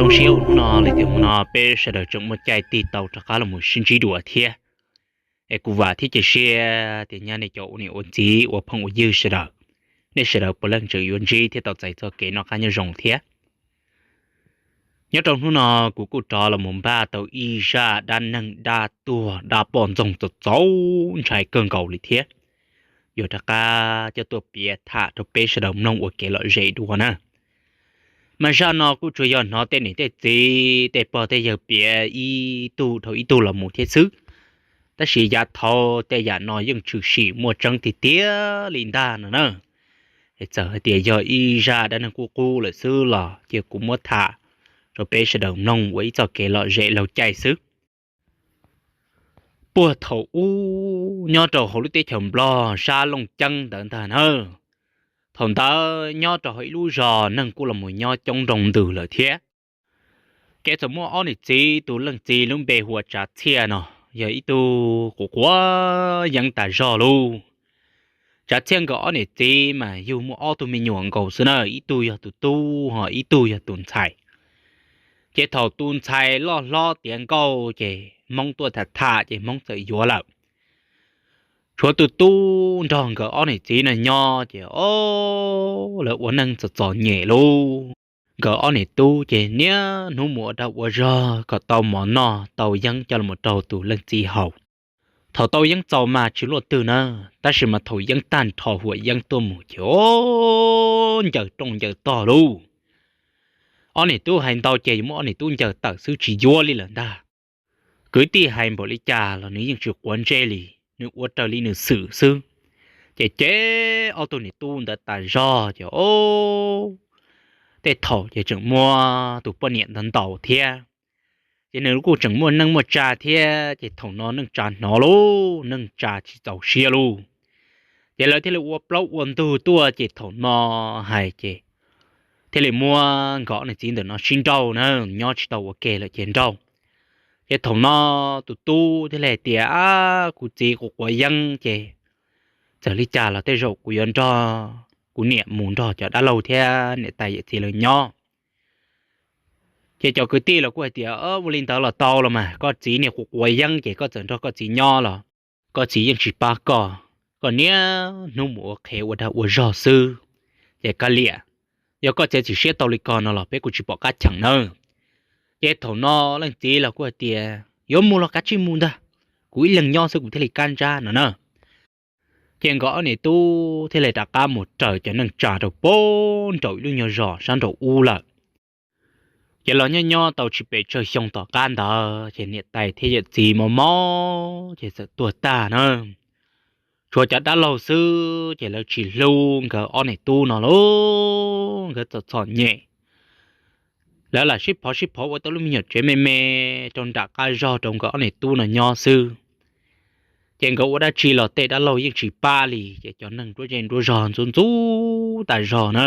Zoo siab uas hnub no li tias hmo no peb sawv daws tseem muaj caij tig tau rov qab los mus sib ntsib dua thiab. Es kuv vam thiab cia siab tias nyab nej cov ua niam ua txiv ua phooj ua ywg sawv daws, nej sawv daws puav leej tseem yuav ntsib thiab tau txais txoj kev noj qab nyob zoo thiab. Nyob rau hnub no kuv kuj rov los mus npaj tau ib zaj dab neeg dab tuag dab poj ntxoog txaus txaus ntshai kawg nkaus li thiab. Yuav rov qab coj tuaj piav tham rau peb sawv daws mloog ua kev lom zem dua na. Mas zaj no kuj tsuas yog hnov tej niam tej txiv tej pog tej yawg piav ib tug dhau ib tug los mus thiab xwb. Tab sis yav thaud tej yam no yeej tshwm sim muaj tseeb tiag tiag li ntag no na. Es txawm hais tias yog ib zaj dab neeg qub qub lawm xwb los cia kuv muab tham rau peb sawv daws mloog ua ib txoj kev lom zem laug caij xwb. Puag thaum ub nyob rau hauv lub teb chaws Nplog sab Looj Ceeb ntawd ntag na. Thaum ntawd nyob rau hauv ib lub zos neeg kuj los mus nyob coob nroo ntws lawm thiab. Ces txawm muaj ob niam txiv, tus leej txiv lub npe hu ua Tsav Txhiaj no, yog ib tug quav quav yeeb tas zog lauj. Tsav Txhiaj nkawd ob niam txiv mas yug muaj ob tug me nyuam nkaus xwb na, ib tug yog tus tub ho ib tug yog tus ntxhais. Ces thaum tus ntxhais loj hlob tiav nkauj ces Hmoob tuaj tham tham ces Hmoob txawm yuav lawm. Tshuav tus tub nrog nkawd ob niam txiv no nyob ces o, lawv ua neej txom txom nyem lauj. Nkawd ob niam tub ces niaj hnub mus ua dag ua zog kom tau mov noj tau yeeb coj los rau tus leej txiv haus. Thaum tau yeeb txaus mas tsis luaj twg na, tab sis mas thaum yeeb tag nrho huam yeeb tuaj mus ces o, ncaws rooj ncaws tog lauj. Ob niam tub hais ntau ces yuav muab ob niam tub ncaws tawm xwb tsis yuav li lawm ntag. Kwv tij hais npaum li cas los nws yeej tsis quav ntsej li, nws ua raws li nws xwm xwb. Ces ces ob tug niam tub ntawd tas zog ces o, tej thaum ces tseem muab tus poj niam ntawd ntaus thiab. Ces nws kuj tseem muaj neej muaj tsa thiab ces thaum no neej tsa hnov lauj, neej tsa tsis txaus siab lauj. Ces lawv thiaj li ua plaub ua ntug tuaj ces thaum no hais ces thiaj li muab nkawd ob niam txiv ntawm no sib nrauj na, nyob tsis tau ua ke lawm ces nrauj. Ces thaum no tus tub thiaj li hais tias, Ab, kuv txiv quav quav yeeb ces txawm li cas los tej zaum kuv yuav nrog kuv niam mus nrog cov dab laug thiab niam tais yawm txiv lawv nyob. Ces cov kwv tij los kuj hais tias, Ua li ntawd los tau los mas, koj txiv niag quav quav yeeb ces koj txawm nrog koj txiv nyob los koj txiv yeej tsis pab koj, koj niaj hnub mus ua qhev ua dag ua zog xwb. Ces kav liam, yog koj txiav txim siab tau li ko no los peb kuj tsis pom qab cheem nawb. Ces thaum no leej txiv los kuj hais tias, Yuav mus los kav tsij mus ntag, kuv ib leeg nyob xwb kuv thiaj li kab ntsab no na. Ces nkawd ob niam tub thiaj li rov qab mus raws cov neej tsa rau puag nraum ib lub nyuag zos sab nraum ub lawm. Ces los nyob nyob tau tsis pes tsawg xyoo tom qab ntawd ces niam tais thiab yawm txiv mob mob ces txawm tuag tag na. Tshuav cov dab laug xwb ces lawv tsis hlub nkawd ob niam tub no lauj, nkawd txom txom nyem. Lawv lam sib phov sib phov ua tau lub me nyuam tsev me me rau nram qab zog rau nkawd ob niam tub no nyob xwb. Ces nkawd ua dab tsi los tej dab laug yeej tsis pab li ces cov neeg nruab zej nruab zog ntxub ntxub tas zog na.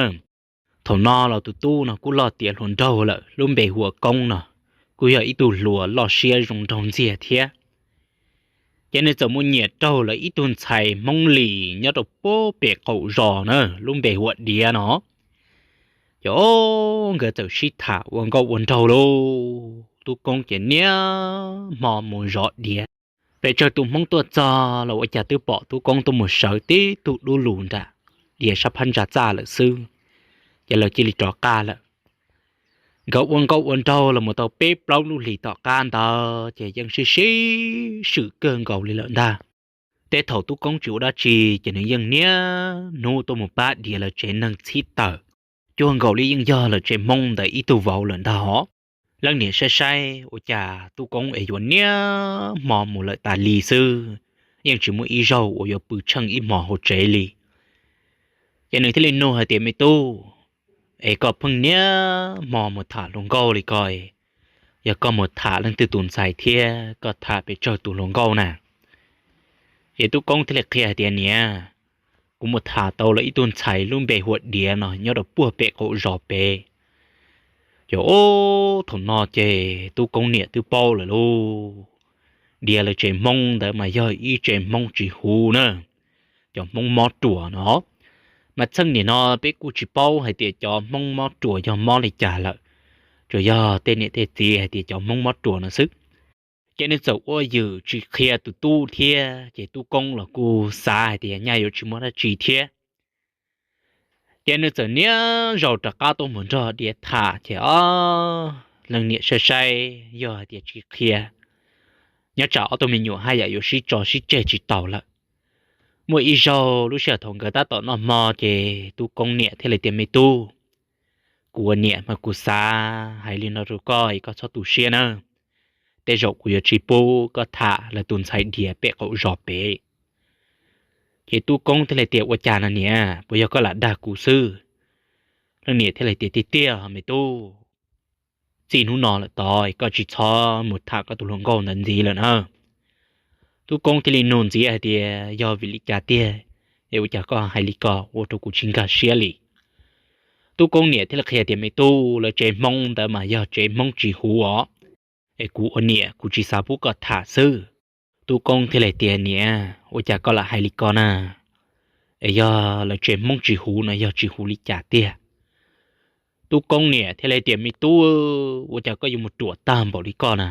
Thaum no los tus tub no kuj loj tiav hluas nraug lawm, lub npe hu ua Koob no, kuj yog ib tug hluas loj siab zoo nraug ntxiag thiab. Ces nws txawm mus nyiam raug lawv ib tug ntxhais Hmoob Lis nyob rau puag pem qaum zos na, lub npe hu ua Diav no. Ces o, nkawd txawm sib tham ua nkauj ua nraug lauj, Tub Koob ces niaj hmo mus zov Diav. Pes tsawg tus Hmoob tuaj txog los ua cas twb pom Tub Koob tuaj mus sawv tib tug dub lug nram Diav sab phab ntsa txaj lawm xwb, ces lawv cia li rov qab lawm. Nkawd ua nkauj ua nraug los mus tau peb plaub lub hlis tom qab ntawd ces yeej sib sib swm kawg nkaus li lawm ntag. Tej thaum Tub Koob tsis ua dab tsi ces nws yeej niaj hnub tuaj mus pab Diav lawv tsev neeg txhib tawm, cuag nkaus li yeej yog lawv tsev Hmoob ntawd ib tug vauv lawm ntag hos. Leej niam saib saib ua cas Tub Koob es yuav niaj hmo mus lawm tas li xwb, yeej tsis muaj ib zaug uas yuav pw tsheej ib hmo hauv tsev li. Ces nws thiaj li nug hais tias, Me tub, es koj pheej niaj hmo mus tham hluas nkauj li ko, yog koj mus tham leej twg tus ntxhais thiab koj tham pes tsawg tus hluas nkauj na? Ces Tub Koob thiaj li qhia hais tias, Niam, kuv mus tham tau lawm ib tug ntxhais lub npe hu ua Diav no nyob rau puag pem qaum zos pem. Ces o, thaum no ces Tub Koob niam twb paub lawm lauj, Diav lawv tsev Hmoob ntawd mas yog ib tsev Hmoob tsis huv na, cov Hmoob mob ruas no. Mas txheej nim no peb kuj tsis paub hais tias cov Hmoob mob ruas yog mob li cas lawm, tsuas yog tej niam tej txiv hais tias cov Hmoob mob ruas no xwb. Ces nws txawm ua yws tsis qhia tus tub thiab, ces Tub Koob los kuj xav hais tias nyaj yuav tsis muaj dab tsi thiab. Ces nws txawm niaj zaus rov qab tuaj mus nrog Diav tham, ces ob leej niam saib saib yog hais tias tsis qhia, nyob tsam ob tug me nyuam haj yam yuav sib tso sib tseg tsis taus lawm. Muaj ib zaug lub sij hawm thaum nkawd tab tom noj hmo, ces Tub Koob niam thiaj li tias, Me tub, kuv ua niam mas kuv xav hais li no rau koj es koj txhob tu siab na. Tej zaum kuv yuav tsis pub koj tham lawv tus ntxhais Diav pem qaum zos pem. Ces Tub Koob thiaj li tias, Ua cas no niam, puas yog koj lam dag kuv xwb? Leej niam thiaj li tias, Tiag tiag me tub, txij hnub no lawm tod koj tsis txhob mus tham koj tus hluas nkauj ntawd ntxiv lawm na. Tub Koob thiaj li nug ntxiv hais tias, Yog vim li cas tiag es ua cas koj hais li ko ua rau kuv tsis nkag siab li? Tub Koob niam thiaj li qhia tias, Me tub, lawv tsev Hmoob ntawd mas yog tsev Hmoob tsis huv os, es kuv ua niam kuv tsis xav pub koj tham xwb. Tub Koob thiaj li tias, Niam, ua cas koj lam hais li ko na? Es yog lawv tsev Hmoob tsis huv no yog tsis huv li cas tiag? Tub Koob niam thiaj li tias, Me tub, ua cas koj yuav mus ruam tag npaum li koj na?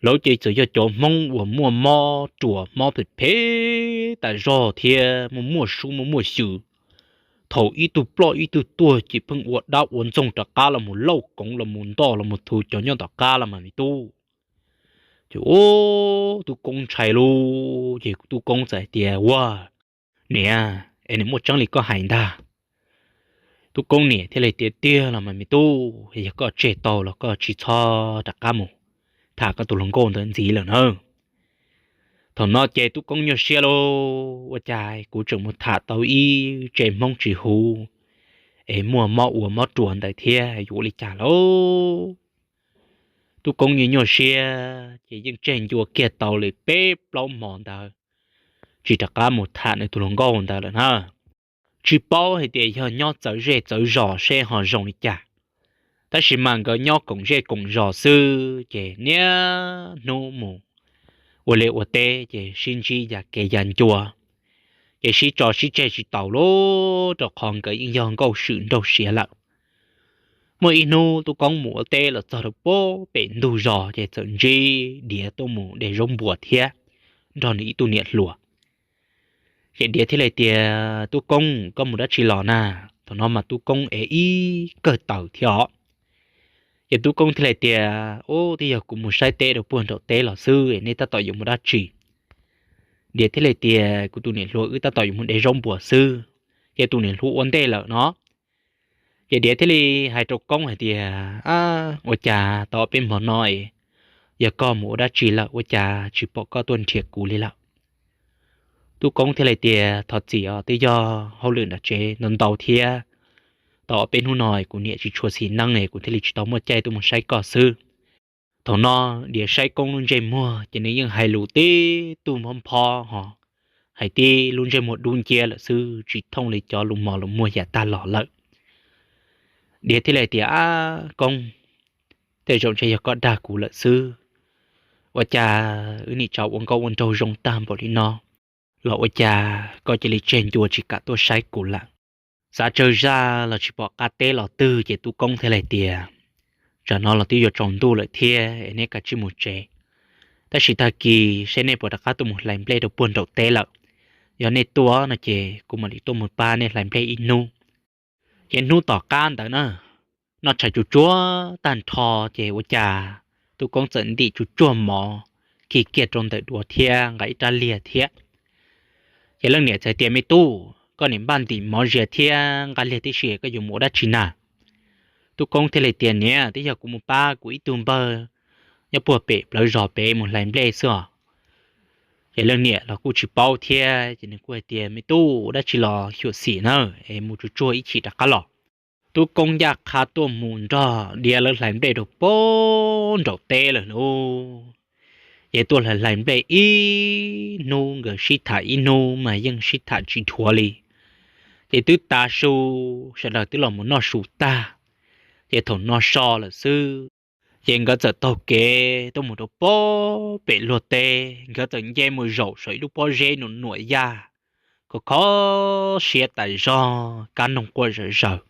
Lawv ces txawm yog cov Hmoob uas muaj mob ruas mob phem phem tas zog thiab muaj muaj sub muaj muaj xyw. Thaum ib tug ploj ib tug tuag ces pheej ua dab ua ntxoog rov qab los mus lauj koov los mus ntoj los mus thu cov nyob tom qab los mas me tub. Ces ub, Tub Koob ntshai lauj, ces Tub Koob txawm hais tias, Ua, niam, es nws muaj tseeb li koj hais ntag? Tub Koob niam thiaj li tias, Tiag los mas me tub, yog koj tseg tau los koj tsis txhob rov qab mus tham koj tus hluas nkauj ntawd ntxiv lawm na. Thaum no ces Tub Koob nyuaj siab lauj, Ua cas kuv tseem mus tham tau ib tsev Hmoob tsis huv es muaj mob ua mob ruas ntawd thiab, yuav ua li cas lauj? Tub Koob yeej nyuaj siab ces yeej tseg ncua kiag tau li peb plaub hmo ntawd, tsis rov qab mus tham nws tus hluas nkauj ntawd lawm na. Tsis paub hais tias yog nyob txawv zej txawv zos seb ho zoo li cas, tab sis mas nkawd nyob koom zej koom zos xwb ces niaj hnub mus ua liaj ua teb ces sib ntsib ya kev ya ncua, ces sib tso sib tseg tsis taus lauj, rau qhov nkawd yeej yog nkauj swm nraug siav lawm. Muaj ib hnub Tub Koob mus ua teb los txog rau pem ntug zos ces txawm ntsib Diav tuaj mus de zaub npuas thiab nrog nws ib tug niam hluas. Ces Diav thiaj li tias, Tub Koob, koj mus dab tsi los na? Thaum no mas Tub Koob ev ib kawg taws thiab os. Ces Tub Koob thiaj li tias, Ub, twb yog kuv mus saib teb rau puag nraum teb los xwb, nej tab tom yuav mus dab tsi? Diav thiaj li tias, Kuv tus niam hluas wb tab tom yuav mus de zaub npuas xwb. Ces tus niam hluas ua ntej lawm no. Ces Diav thiaj li hais rau Koob hais tias, Ua cas tau ob peb hmo no es yog koj mus ua dab tsi lawm ua cas tsis pom koj tuaj nrhiav kuv li lawm? Tub Koob thiaj li tias, Thov txim os, twb yog hauj lwm nram tsev ntau ntau thiab, tau ob peb hnub no kuv niam tsis tshua xis neej es kuv thiaj li tsis tau muaj caij tuaj mus saib koj xwb. Thaum no Diav saib Koob lub ntsej muag ces nws yeej hais lus tib tug nphob nphob ho hais tib lub ntsej muag dub nciab lawm xwb, tsis thooj li cov lus mos lus muag yav tag los lawm. Diav thiaj li tias, Ab Koob, tej zaum ntshe yog koj dag kuv lawm xwb. Ua cas wb nim tsam ua nkauj ua nraug zoo tag npaum li no los ua cas koj cia li tseg ncua tsis kam tuaj saib kuv lawm? Xav tsawg zaj los tsis pom qab teb los twg ces Tub Koob thiaj li tias, Tsam no los twb yuav tsaus ntuj lawm thiab es neb kav tsij mus tsev. Tab sis tag kis seb nej puas rov qab tuaj mus hlais nplej rau puag nraum teb lawm. Yog nej tuaj no ces kuv mam li tuaj mus pab nej hlais nplej ib hnub. Ces hnub tom qab ntawd na, noj tshais tsuag tsuag tag nrho ces ua cas Tub Koob txawm ntim tsuag tsuag mov khi kiag rau ntawm duav thiab nqa ib rab liag thiab. Ces leej niam txawm tias, Me tub, koj niam npaj ntim mov zias thiab nqa liag tib si koj yuav mus ua dab tsi na? Tub Koob thiaj li tias, Niam, twb yog kuv mus pab kuv ib tug npawg nyob puag pem plawv zos pem mus hlais nplej xwb os. Ces leej niam los kuj tsis paub thiab ces nws kuj hais tias, Me tub, ua dab tsi los xyuam xim na, es mus tsuag tsuag ib chim rov qab los. Tub Koob ncaj qha tuaj mus nrog Diav lawv hlais nplej rau puag nraum teb lawm lauj. Ces tuaj hlais hlais nplej ib hnub nkawd sib tham ib hnub mas yeej sib tham tsis dhuav li. Ces twb tav su, sawv daws twb los mus noj su tag, ces thaum no so lawm xwb, ces nkawd txawm taug kev tuaj mus rau puag pem luag teb, nkawd txawm nce mus zaum saum ib lub pob zeb nuam nuam yaj, khov kho siab tas zog, kab noog quaj zawm zaws.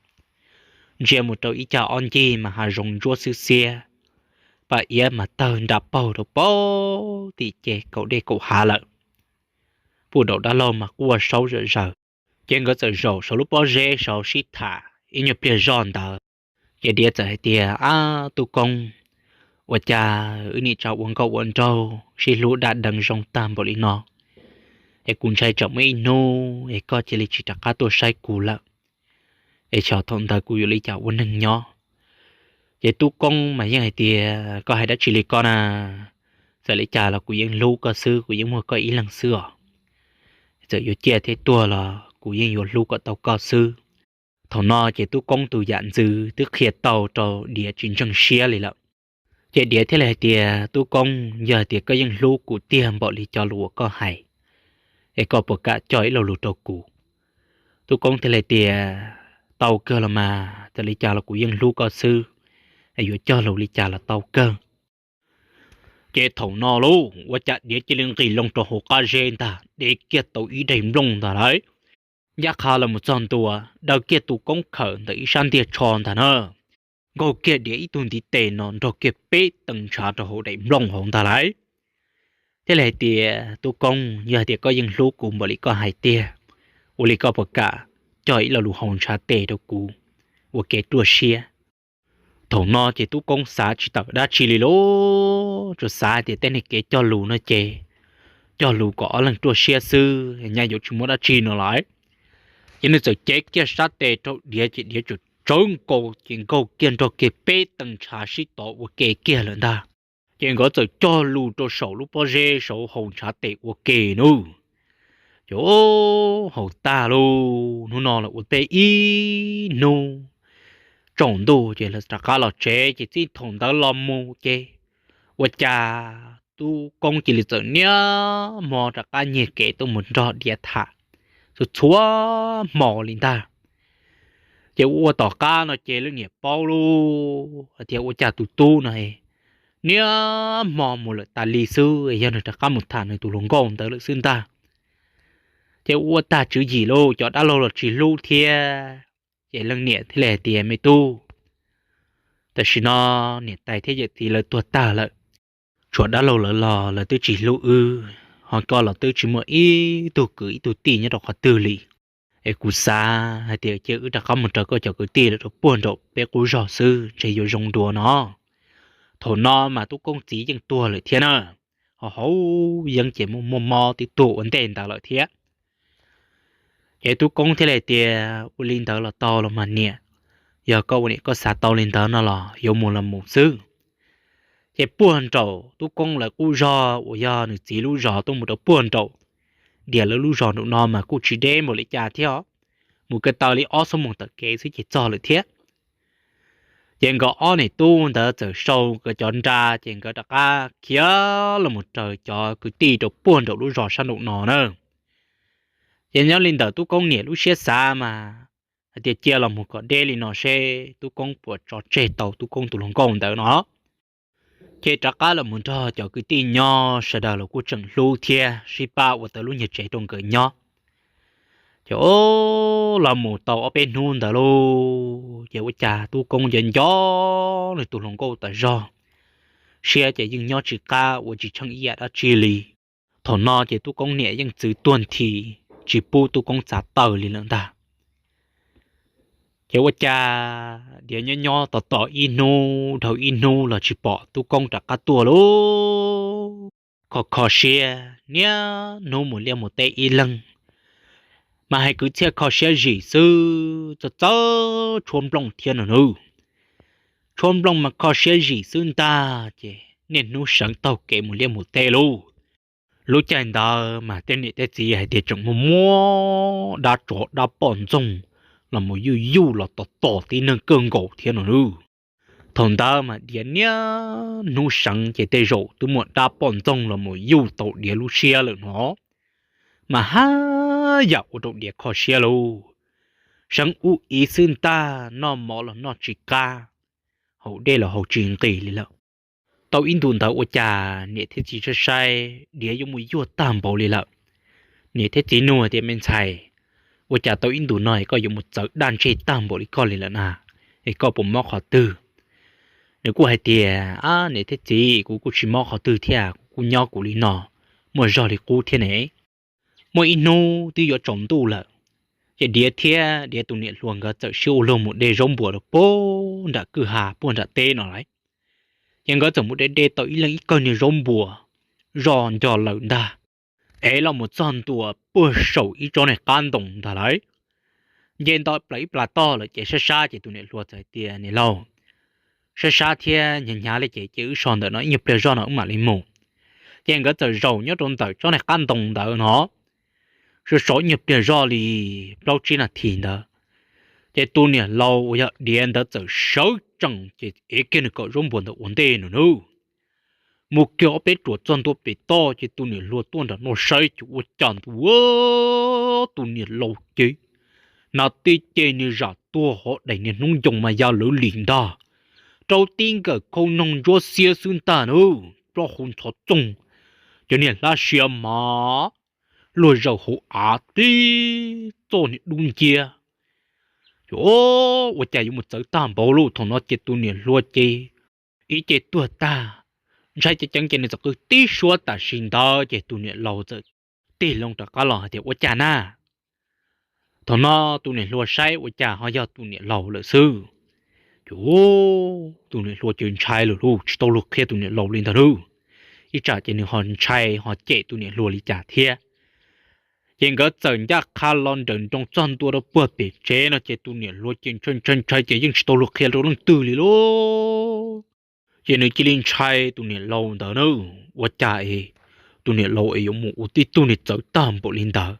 Ntsia mus rau ib cag ob ncig mas hav zoov ntsuab xwb xiab, pas iav mas tawg nra paug rau pem tim ces kaum dej kaum hav lawm. Puj daum dab laug mas quaj saub zom zaws. Ces nkawd txawm zaum saum lub pob zeb saud sib tham ib nyuag pliag zoj ntawd, ces Diav txawm hais tias, Ab tub koob, ua cas wb niam tsa ua nkauj ua nraug sib hlub dab deev zoo tag npaum li no, es kuv ntshai tsam muaj ib hnub es koj cia li tsis rov qab tuaj saib kuv lawm, es xyov thaum ntawd kuv yuav li cas ua neeg nyob. Ces tub koob mas yeej hais tias, Koj hais dab tsi li ko na? Txawm li cas los kuv yeej hlub koj xwb, kuv yeej muaj koj ib leeg xwb os. Txawm yuav ciaj thiab tuag los kuv yeej yuav hlub kom tau koj xwb. Thaum no ces tub koob tus yam ntxwv twb qhia tau rau Diav tsis ntseeg siab li lawm. Ces Diav thiaj li hais tias, Tub koob, yog hais tias koj yeej hlub kuv tiag npaum li cov lus uas koj hais, es koj puas kam cog ib lo lus rau kuv? Tub koob thiaj li tias, Tau kawg los mas, txawm li cas los kuv yeej hlub koj xwb, es yuav cog lus li cas los tau kawg. Ces thaum no lauj, ua cas Diav cia li nqis loo rau hauv qab zeb ntag, de kiag tau ib daim nplooj ntag lauj. Ncaj qha los mus txog ntua, daws kiag tus koob khawm ntawm ib sab ntiag tsho ntag na, nkaug kiag Diav ib tug ntiv tes no nrog kiag peb tee ntshav rau hauv daim nplooj hauv ntag lauj. Thiaj li hais tias, Tub koob, yog hais tias koj yeej hlub kuv npaum li koj hais tiag, ua li koj puas kam cog ib lo lus haus ntshav tes rau kuv ua kev ruaj siab? Thaum no ces tub koob xav tsis tawm dab tsi li lauj, tsuas xav hais tias tej niag kev cog lus no ces cog lus kom ob leeg ruaj siab xwb, nyaj yuav tsis muaj dab tsi no lawm. Ces nws txawm cev kiag sab tes rau Diav ces Diav tsawv tsawv nkaus ces nkaug kiag nrog kiag peb tee ntshav sib tov ua ke kiag lawm ntag. Ces nkawd txawm cog lus rau saum lub pob zeb saud haus ntshav tes ua ke nawb. Ces haus tag lauj, hnub no lawm ua teb ib hnub tsaus ntuj ces lawv rov qab los tsev. Ces txij thaum ntawd los mus ces ua cas tub koob cia li txawm niaj hmo rov qab nyiag kev tuaj mus nrog Diav tham txhua txhua hmo li ntag. Ces ua ua tom qab no ces leej niam paub lauj, hais tias ua cas tus tub no niaj hmo mus lawm tas li xwb, yog nws rov qab mus tham nws tus hluas nkauj ntawd lawm xwb ntag. Ces ua ua tag tswv yim lauj, cov dab laug los tsis hlub thiab. Ces leej niam thiaj li hais tias, Me tub, tam sim no niam tais thiab yawm txiv lawv tuag tag lawm, tshuav dab laug lawv los lawv twb tsis hlub wb, ho koj los twb tsis muaj ib tug kwv ib tug tij nyob rau qhov twg li. Es kuv xav hais tias cia wb rov qab mus raws koj cov kwv tij lawv rau puag nraum peb qub zog xwb ntshe yuav zoo dua no. Thaum no mas tub koob txiv yeej tuag lawm thiab na, ho hauv yeeb ces muaj muaj mob twb tuag ua ntej ntawd lawm thiab. Ces tub koob thiaj li tias, Ua li ntawd los tau los mas niam, yog koj ua niam koj xav tau li ntawd no los yuav mus los mus xwb. Ces puag nraum tub koob lawv qub zog uas yog nws txiv lub zos tuaj mus rau puag nraum Diav lawv lub zos nraum no mas kuj tsis deb npaum li cas thiab os, mus ko taw li ob xuab moos taw kev xwb ces txog lawm thiab. Ces nkawd ob niam tub ntawd txawm sau nkawd cov nra ces nkawd rov qab khiav los mus raws cov kwv tij rau puag nraum lub zos sab nraum no na. Ces nyob li ntawm tub koob niam lub siab xav mas hais tias cia los mus kom deb li no seb tub koob puas tso tseg tau tub koob tus hluas nkauj ntawd no. Ces rov qab los mus nrog cov kwv tij nyob, sawv daws los kuj tseem hlub thiab sib pab ua tau lub nyuag tsev rau nkawd nyob. Ces los mus tau ob peb hnub ntawd lauj, ces ua cas tub koob nco nco nws tus hluas nkauj tas zog, siab ces yeej nyob tsis qab ua tsis tsheej ib yam dab tsi li. Thaum no ces tub koob niam yeej txwv tuag nthi, tsis pub tub koob txav taw li lawm ntag. Ces ua cas Diav nyob nyob tos tos ib hnub dhau ib hnub los tsis pom tub koob rov qab tuaj lauj. Kho kho siab niaj hnub mus liaj mus teb ib leeg, mas hais kwv txhiaj kho siab zim xwb, txawj txawj tshuab nplooj thiab no nawb. Tshuab nplooj mas kho siab zim xwb ntag ces niaj hnub seev taug kev mus liaj mus teb lauj. Lub caij ntawd mas tej niam tej txiv hais tias tseem muaj muab dab tsov dab poj ntxoog los mus yuj yuj los tos tos tib neeg kawg nkaus thiab no nawb. Thaum ntawd mas Diav niaj hnub seev ces tej zaum twb muaj dab poj ntxoog los mus yuj tau Diav lub siab lawm no, mas haj yam ua rau Diav kho siab lauj. Seev ub ib xwb ntag, noj mov los noj tsis qab, haus dej los haus tsis nqis li lawm. Tau ib ntus ntawd ua cas niam thiab txiv saib saib Diav yuav mus yuag tag npaum li lawm. Niam thiab txiv nug tias, Me ntxhais, ua cas tau ib ntus no koj yuav mus txawv daj ntseg tag npaum li koj li lawm na? es koj puas mob qhov twg? Nws kuj hais tias, Ab niam thiab txiv, kuv kuj tsis mob qhov twg thiab, kuv kuj nyob kuv li no, muaj zog li qub thiab ne. Muaj ib hnub twb yuav tsaus ntuj lawm, ces Diav thiab Diav tus niam hluas nkawd txawm sib ua luag mus de zaub npuas rau puag nram kwj ha puag nram teb no lawm. Ces nkawd txawm mus de de tau ib leeg ib kawg niag zaub npuas zoj nco lawm ntag, es los mus txog ntua puag saum ib tsob niag qab ntoo ntag lawm. Nce nto plaws ib plas toj lawm ces sab sab ces tus niam hluas txawm hais tias, Niam laus, sab sab thiab hnyav hnyav li ces cia wb so ntawm no ib nyuag pliag zoj no wb mam li mus. Ces nkawd txawm zaum nyob rau ntawm tsob niag qab ntoo ntawd no, sov sov ib nyuag pliag zoj li plaub tsib nas this ntawd, ces tus niam laus uas yog Diav ntawd txawm sawv tsees ces ev kiag nws kaum zaub npuas ntawd ua ntej no nawb. Mus kiag ob peb ruam txog ntua pem toj ces tus niam hluas tuaj nram no saib ces ua cas ntuj, tus niam laus ces nas tij ces niag zam tuag hov daim niag hnub ncoos mas ya lawv lim ntag, rau tib nkawm khau noog ntsuab xiab xwb ntag nawb, plaub hau ntxhov txoog, cov niag hlab siav mas luag zaws hauv av tib txoj niag dub nciab. Ces ua cas yuav mus txawv tag npaum li. Thaum no ces tus niam hluas ces ib ce tuag tag, ntshai ceev ceev ces nws txawm qw tib suab tam sim ntawd ces tus niam laus txawm tig loo rov qab los hais tias, Ua cas na? Thaum no tus niam hluas saib ua cas ho yog tus niam laus lawm xwb. Ces tus niam hluas ces ntshai lawm lauj, tsis tau luag qhia tus niam laus li ntag lauj, ib tsam ces nws ho ntshai ho cem tus niam hluas li cas thiab. Ces nkawd txawm ncaj qha los nrawm nroos txog ntua rau puag pem tsev no ces tus niam hluas ces ntshai ntshai ntshai ces yeej tsis tau luag qhia rau leej twg li lauj. Ces nws cia li ntshai tus niam laus ntawd na, ua cas es tus niam laus es yuav mus ua tib tug niag txawv tag npaum li ntawd.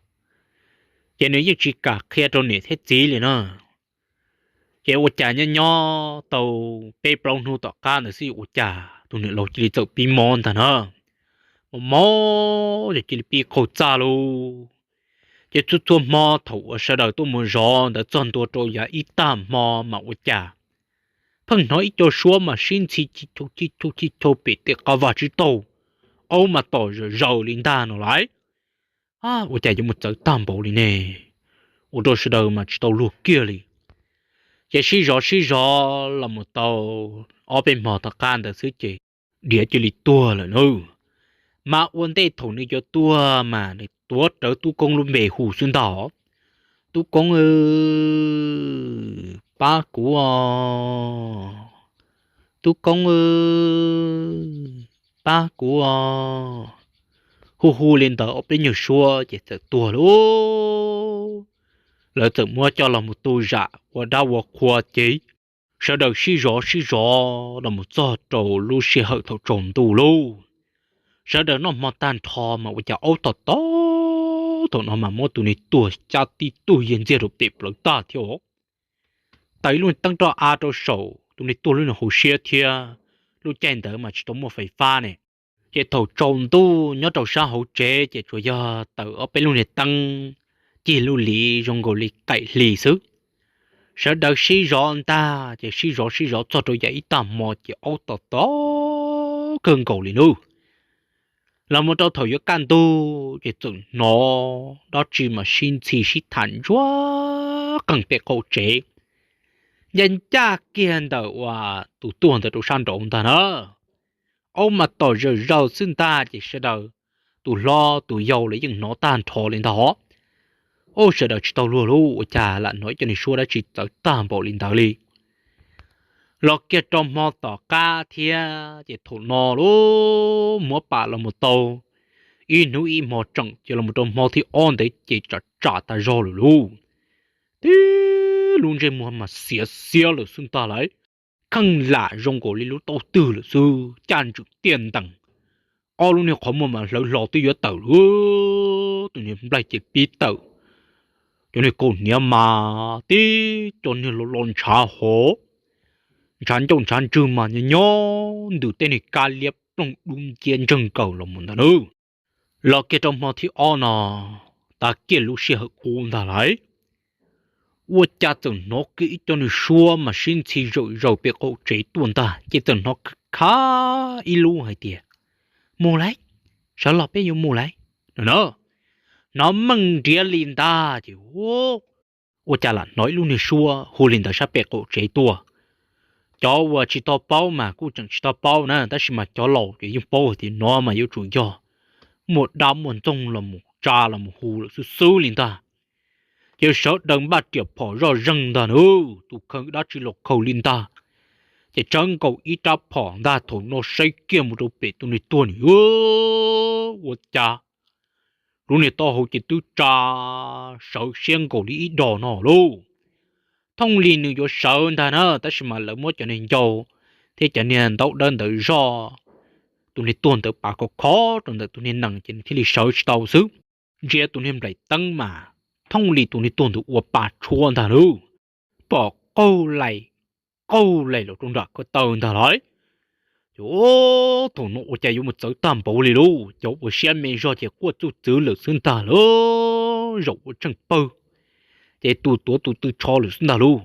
Ces nws yeej tsis kam qhia rau niam thiab txiv li na. Ces ua cas nyob nyob tau peb plaub hnub tom qab ntawd xwb ua cas tus niam laus cia li txawm pib mob ntag na. Mob mob ces cia li pib qaug txaj lauj. Ces txhua txhua hmo thaum uas sawv daws tuaj mus zov ntawd txog ntua rau yav ib tag hmo mas ua cas pheej hnov ib co suab mas sib ntxhi ci chau ci chau ci chau pem tej qab vaj tsib taug, aub mas tom zawm zaws li ntag no lauj. Ua cas yuav mus txawv tag npaum li ne, ua rau sawv daws mas tsis tau luag kiag li. Ces sib zov sib zov los mus tau ob peb hmo tom qab ntawd xwb ces Diav cia li tuag lawm na. Mas ua ntej thaum nws yuav tuag mas nws tuav rawv tub koob lub npe hu xwb ntag, Tub koob, pab kuv os, tub koob, pab kuv os. Hu hu li ntawd ob peb nyuag suab ces txawm tuag lauj. Lawv txawm muab coj los mus tu zam ua dab ua qhua ces sawv daws sib zov sib zov los mus txog rau lub sij hawm thaum tsaus ntuj lauj. Sawv daws noj hmo tag nrho mas ua cas aub tom tom, thaum no mas muab tus niag tuag cab tib tug yag ntxiag rau pem plawv tag thiab. Taws ib lub teeb roj av rau saum tus niag tuag lub niag hauv siab thiab. Lub caij ntawd mas tsis tau muaj fais fab ne, ces thaum tsaus ntuj nyob rau sab hauv tsev ces tsuas yog taws ob peb lub niag teeb cig lub liv zoo nkaus li qaim hli xwb. Sawv daws sib zov ntag ces sib zov sib zov txog rau yav ib tag hmo ces aub tom tom kawg nkaus li lauj. Los mus rau thaum yuav kaj ntug ces txawm hnov dab tsi mas sib ntxhi sib tham ntsuag qees pem qaum tsev, ncaj ncaj kiag ntawm uas tus tuag ntawd rau sab nraud ntag na. Aub mas tom zawm zaws xwb ntag ces sawv daws, tus hlob tus yau los yeej hnov tag nrho li ntag os. Ub, sawv daws tsis tau luag lauj, ua cas lam hnov ib co niag suab dab tsi txawv tag npaum li ntawd li. Los kiag rau hmo tom qab thiab ces thaum no lauj, muab pam los mus tau ib hnub ib hmo tseem ces los mus rau hmo thib ob ntawd ces tsam tsam tas zog lawm lauj. Tib lub ntsej muag mas xiav xiab lawm xwb ntag lauj, kheej lam zoo nkaus li lub taub twg lawm xwb, caj ntswm tiaj ntees, ob lub niag qhov muag mas hlawv hlo twb yuav tawm lawm, tus niag nplaig ces pib tawm, cov niag kaus hniav mas tib co niag lo lo ntshav hov, ntshav ncauj ntshav ntswg mas nyob nyob ntws tej niag kab liab plooj dub nciab ntseg nkaws los mus ntag na. Los kiag rau hmo thib ob no, tav kiag lub sij hawm qub ntag lauj, ua cas txawm hnov kiag ib co niag suab mas sib ntxhi zawm zaws pem qaum tsev tuaj ntag, ces txawm hnov khav ib lub hais tias, Mus lauj, sawv los peb yuav mus lauj, no na. Hnov meej nriav li ntag ces ua cas lam hnov ib lub niag suab hu li ntawd sab pem qaum tsev tuaj. cov uas tsis tau paub mas kuj tseem tsis tau paub na, tab sis mas cov laus ces yeej paub hais tias no mas yuav tsum yog muaj dab muaj ntxoog los mus tsa los mus hu lawm xwb xwb li ntag. Ces sawv daws npaj riam phom zoj zeeg ntag na, tus khaws dab tsi los khaws li ntag. Ces tsawv nkaus ib rab phom ntag, thaum no saib kiag mus rau pem tus niag tuag nws, ua cas lub niag taub hau ces twb tsa sawv siab nkaus li ib dos no lauj. Thooj li nws yuav sawv ntag na, tab sis mas lawv muab cov niag ncau thiab cov niag ntaub dawb ntawd zoj tus niag tuag ntawd pav khov khov rau ntawm tus niag nees ces nws thiaj li sawv tsis tau xwb. Ntsia tus niag nplaim teeb mas thooj li tus niag tuag ntawd ua pa tshuab ntag lauj, pom qaug laim qaug laim los rau nram ko taw ntag lauj. Ces thaum no ua cas yuav mus txawv tag npaum li lauj, cov uas siab me zog ces quaj txuj txwv lawm xwb ntag lauj, zaum ua tsheej pawg, ces tus tuav tus tw tsho lawm xwb ntag lauj.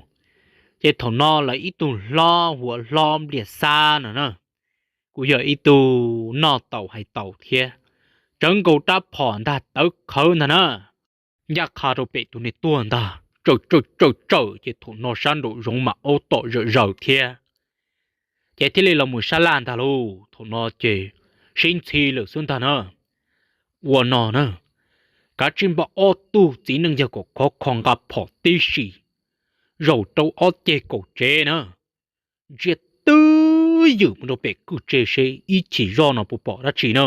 Ces thaum no lawv ib tug hlob hu ua hlob Npliaj Xab no na, kuj yog ib tug noj taus hais taus thiab, tsawv nkaus rab phom ntag tawv qhawv ntag na, ncaj qha rau pem tus niag tuag ntag, tsawm tsawm tsawm tsawm ces thaum no sab nraum zoov mas aub tom zawm zaws thiab. Ces thiaj li los mus sab laj ntag lauj, thaum no ces sib ntxhi lawm xwb ntag na. Ua no na, kav tsij npaj ob tug txiv neej yawg kom khov kho nqa phom tib si, zaum rau ob ceg kaum tsev na, ntsia twb ywm mus rau pem kwj tse seb ib chim zoj no puas pom dab tsi na.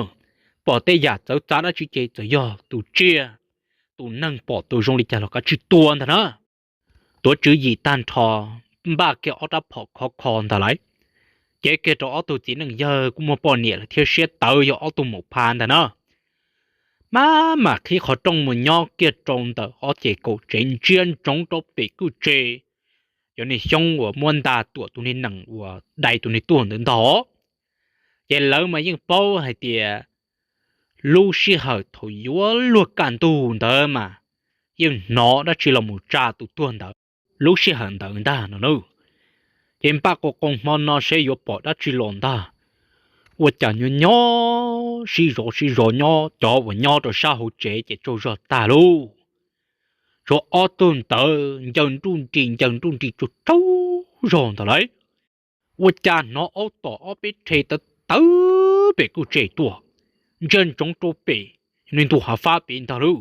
Pom tej yam txawv txav dab tsi ces txawm yog tus tsiaj tus neeg pom tus zoo li cas los kav tsij tua ntag na. Tuav tswv yim tag nrho, npaj kiag ob rab phom khov kho ntag lauj, cev kiag rau ob tug txiv neej yawg kuj muaj poj niam lawm thiab siab tawv yog ob tug maum pha ntag na. Maj mam qhib qhov rooj mus nyob kiag rau ntawm ob ceg kaum tsev ntsia ntsoov rau pem kwj tse, cov niag xyoob uas muab nta tuam tus niag nees uas dai tus niag tuag ntawd ntag. Ces lawv mas yeej paub hais tias lub sij hawm thaum yuav luag kaj ntug ntawd mas yeej hnov dab tsi los mus tsa tus tuag ntawd lub sij hawm ntawd ntag no na. Ces npaj qo qoo hmo no seb yuav pom dab tsi los ntag. Ua cas nyob nyob sib zov sib zov nyob, cov uas nyob rau sab hauv tsev ces tsaug zog tag lauj. Tshuav ob tug ntawd ncaws nruj nris ncaws nruj nris tsaug tsaug zog ntag lauj. Ua cas hnov aub tom ob peb rhe tawv tawv pem kwj tse tuaj, ntsia ntsoov rau pem, nws ntu hav fab pem ntag lauj.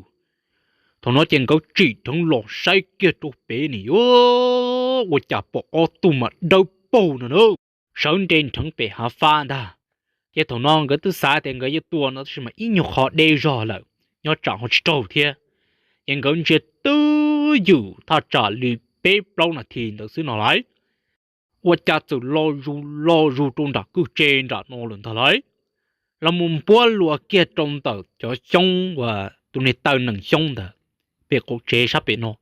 Thaum no ces nkawd tsim dheev los saib kiag rau pem ne, yuav ua cas pom ob tug mas dawb paug no na, sawv nres nrheev pem hav fab ntag. Ces thaum no nkawd twb xav tias nkawd yuav tua no tab sis mas ib nyuag qho deb zog lawm, nyob tsam ho tsis raug thiab. Ces nkawd ntsia twb ywm thaj tsam li peb plaub nas this ntawd xwb no lauj, ua cas txawm lo zus lo zus rau nram kwj tse nram no lawm ntag lauj. Los mus npuab luas kiag rau ntawm cov xyoob uas tus niag taw nees xyoob ntawd pem qaum tsev sab pem no,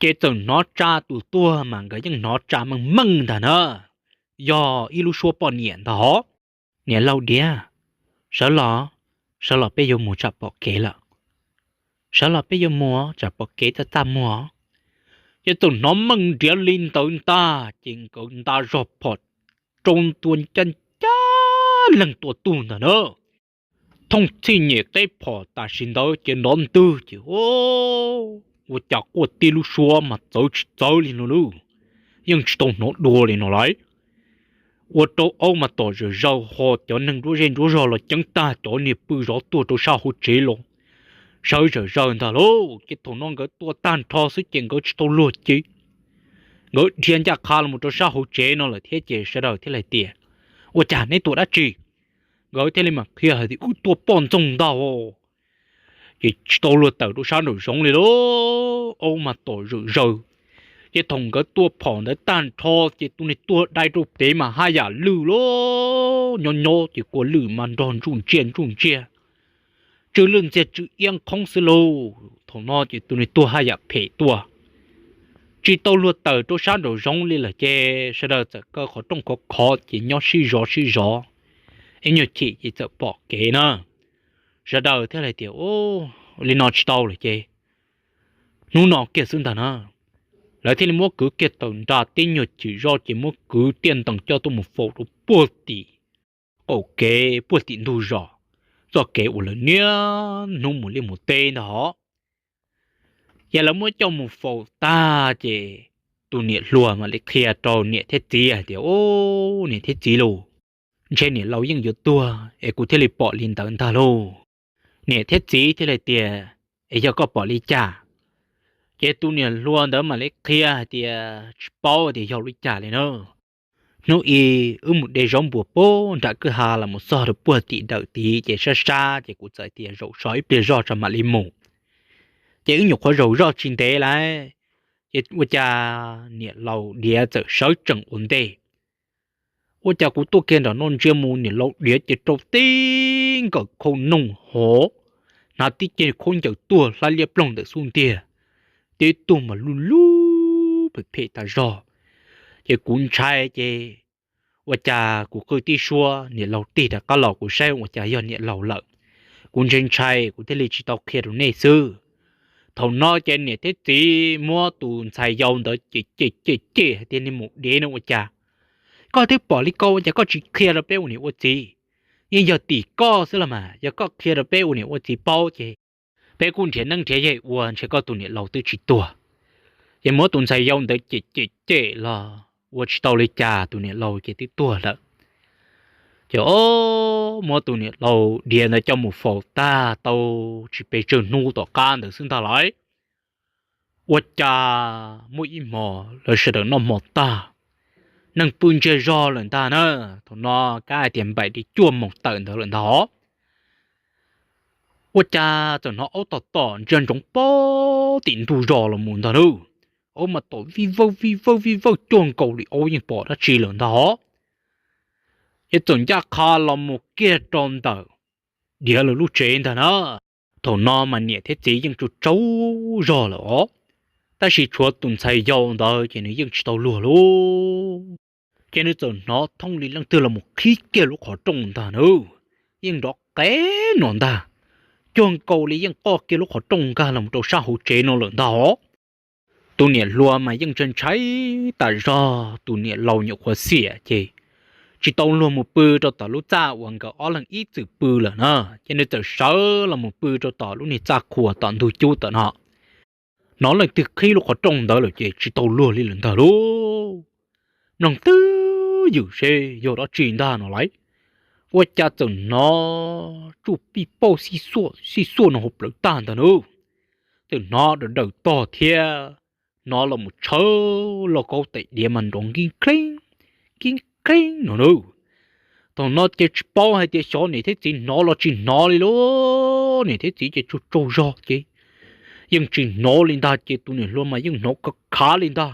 ces txawm hnov tsa tus tuag mas nkawd yeej hnov tsa meej meej ntag na, yog ib lub suab poj niam ntag hov. Niam laus diav, sawv los, sawv los peb yuav mus tsam pom kev lawm. Sawv los peb yuav mus tsam pom kev txaj txaj muag. Ces txawm hnov meej nriav li ntawd ntag ces nkawd nta zog phom rau ntua ncaj ncaj leeg tua tug ntag na. Thooj txhij nyem teb phom tam sim ntawd ces nrov ntwg ces ua cas quaj tib lub suab mas txawv tsis txawv li no lauj, yeej tsis tau hnov dua li no lauj. Ua rau aub mas tom zawm zaws ho cov neeg nruab zej nruab zog los ceeb tag cov niag pw zov tuag rau sab hauv tsev los sawv zawm zaws ntag lauj. Ces thaum no nkawd tua tag nrho xwb ces nkawd tsis tau luag cev, nkawd dhia ncaj qha los rau sab hauv tsev no lawm thiab ces sawv daws thiaj li tias, ua cas neb tua dab tsi? Nkawd thiaj li mam qhia hais tias wb tua poj ntxoog ntag. Ces tsis tau luag tawm rau sab nraum zoov li lauj, aub mas tom zawm zaws. Ces thaum nkawd tua phom ntawd tag nrho ces tus niag tuag dai rau pem mas haj yam lwj lauj, nyob nyob ces kua lwj mas nrog ntsuj ntsiag ntsuj ntsiag, tsw lwj ntxiag tsw iab nqhoob xwb lauj. Thaum no ces tus niag tuag haj yam phem tuaj, tsis tau luag tawm rau sab nraum zoov li lawm ces sawv daws txawm kaw qhov rooj khov khov ces nyob sib zov sib zov, ib nyuag chim ces txawm pom kev na. Sawv daws thiaj li tias, li no tsis tau lawm ces hnub no kiag xwb ntag na. Lawv thiaj li muab kwv kiag tawm nra tib nyuag chim zoj ces muab kwv tiaj ntees coj tuaj mus faus rau puag tim qaum kev puag tim ntug zos, txoj kev uas lawv niaj hnub mus liaj mus teb ntag hov. Ces lawv muab coj mus faus tag ces tus niam hluas mam li qhia rau niam thiab txiv hais tias, Ub, niam thiab txiv lauj, ntshe niam laus yeej yuav tuag es kuv thiaj li pom li ntawd ntag lauj. Niam thiab txiv thiaj li tias, Es yog koj pom li cas? Ces tus niam hluas ntawd mam li qhia hais tias, Tsis paub tias yog li cas li na. Hnub ib wb mus de zaub npuas puag nram kwj ha los mus txog rau puag tim dawm tid ces sab sab ces kuv txawm tias, Zaum so ib pliag zog tso mam li mus. Ces wb nyuam qhuav zaum zoj tsis ntev lawm, ces ua cas niam laus diav txawm sawv tsees ua ntej. Ua cas kuv tuaj kiag nram no ntsia mus niam laus diav ces rau tib nkawm khau noog hov, hnav tib ceg khaub ncaws tuag hlab liab ploog ntawm xub ntiag, tib tug mas lub lub phem phem tas zog. Ces kuv ntshai ces ua cas kuv qw tib suab niam laus tig rov qab los kuv saib ua cas yog niam laus lawm. Kuv ntshai ntshai kuv thiaj li tsis tau qhia rau nej xwb. Thaum no ces niam thiab txiv muab tus ntxhais yau ntawd cem cem cem cem hais tias, Niag maum dev no ua cas koj twb pom li ko ua cas koj tsis qhia rau peb ua niam ua txiv? Yeej yog tim koj xwb los mas, yog koj qhia rau peb ua niam ua txiv paub ces peb kuj nrhiav neeb nrhiav yaig ua ntshe koj tus niam laus twb tsis tuag. Ces muab tus ntxhais yau ntawd cem cem cem los ua tsis tau li cas tus niam laus ces twb tuag lawm. Ces o, muab tus niam laus diav ntawd coj mus faus tag tau tsis pes tsawg hnub tom qab ntawd xwb ntag lauj. Ua cas muaj ib hmos lawv sawv daws noj hmo tag, neeg pw ntsiag zog lawm ntag na. Thaum no kab hais tias npaum li cuaj moos tawm ntawd lawm ntag os. Ua cas txawm hnov aub tom tom ntsia ntsoov pog tim ntug zos los mus ntag lauj. Aub mas tom vij vawj vij vawj vij vawj cuag nkaus li aub yeej pom dab tsi lawm ntag os. Ces txawm ncaj qha los mus kiag rau ntawm diav lawv lub tsev ntag na. Thaum no mas niam thiab txiv yeej tsaug tsaug zog lawm os, tab sis tshuav tus ntxhais yau ntawd ces nws yeej tsis tau luag lauj. Ces nws txawm hnov thooj li leej twg los mus qhib kiag lub qhov rooj ntag na, yeej nrov qev no ntag, cuag nkaus li yeej qoj kiag lub qhov rooj nkag los rau sab hauv tsev no lawm ntag os. Tus niam hluas mas yeej ntshai ntshai tas zog, tus niam laus nyuam qhuav xiam ces tsis tau luag mus pw rau tom lub txaj uas nkawd ob leeg ib txwm pw lawm na, ces nws txawm sawv los mus pw rau tom lub niag txaj qhua tom ntug cub tom no. Hnov leej twg qhib lub qhov rooj ntawd lawm ces tsis tau luag li lawm ntag lauj. Mloog twb ywm seb yog dab tsi ntag no lauj, ua cas txawm hnov tsuj pij pauj xij xuaj xij xuaj no hauv plawv tag ntag na. Txawm hnov daws daws tog thiab, hnov los mus tshawb lauj kaub tais diav mas nrov nkib kheeb nkib kheeb no na. Thaum no ces tsis paub hais tias xyov niam thiab txiv hnov los tsis hnov li lauj. Niam thiab txiv ces tsaug tsaug zog ces yeej tsis hnov li ntag, ces tus niam hluas mas yeej hnov khav khav li ntag.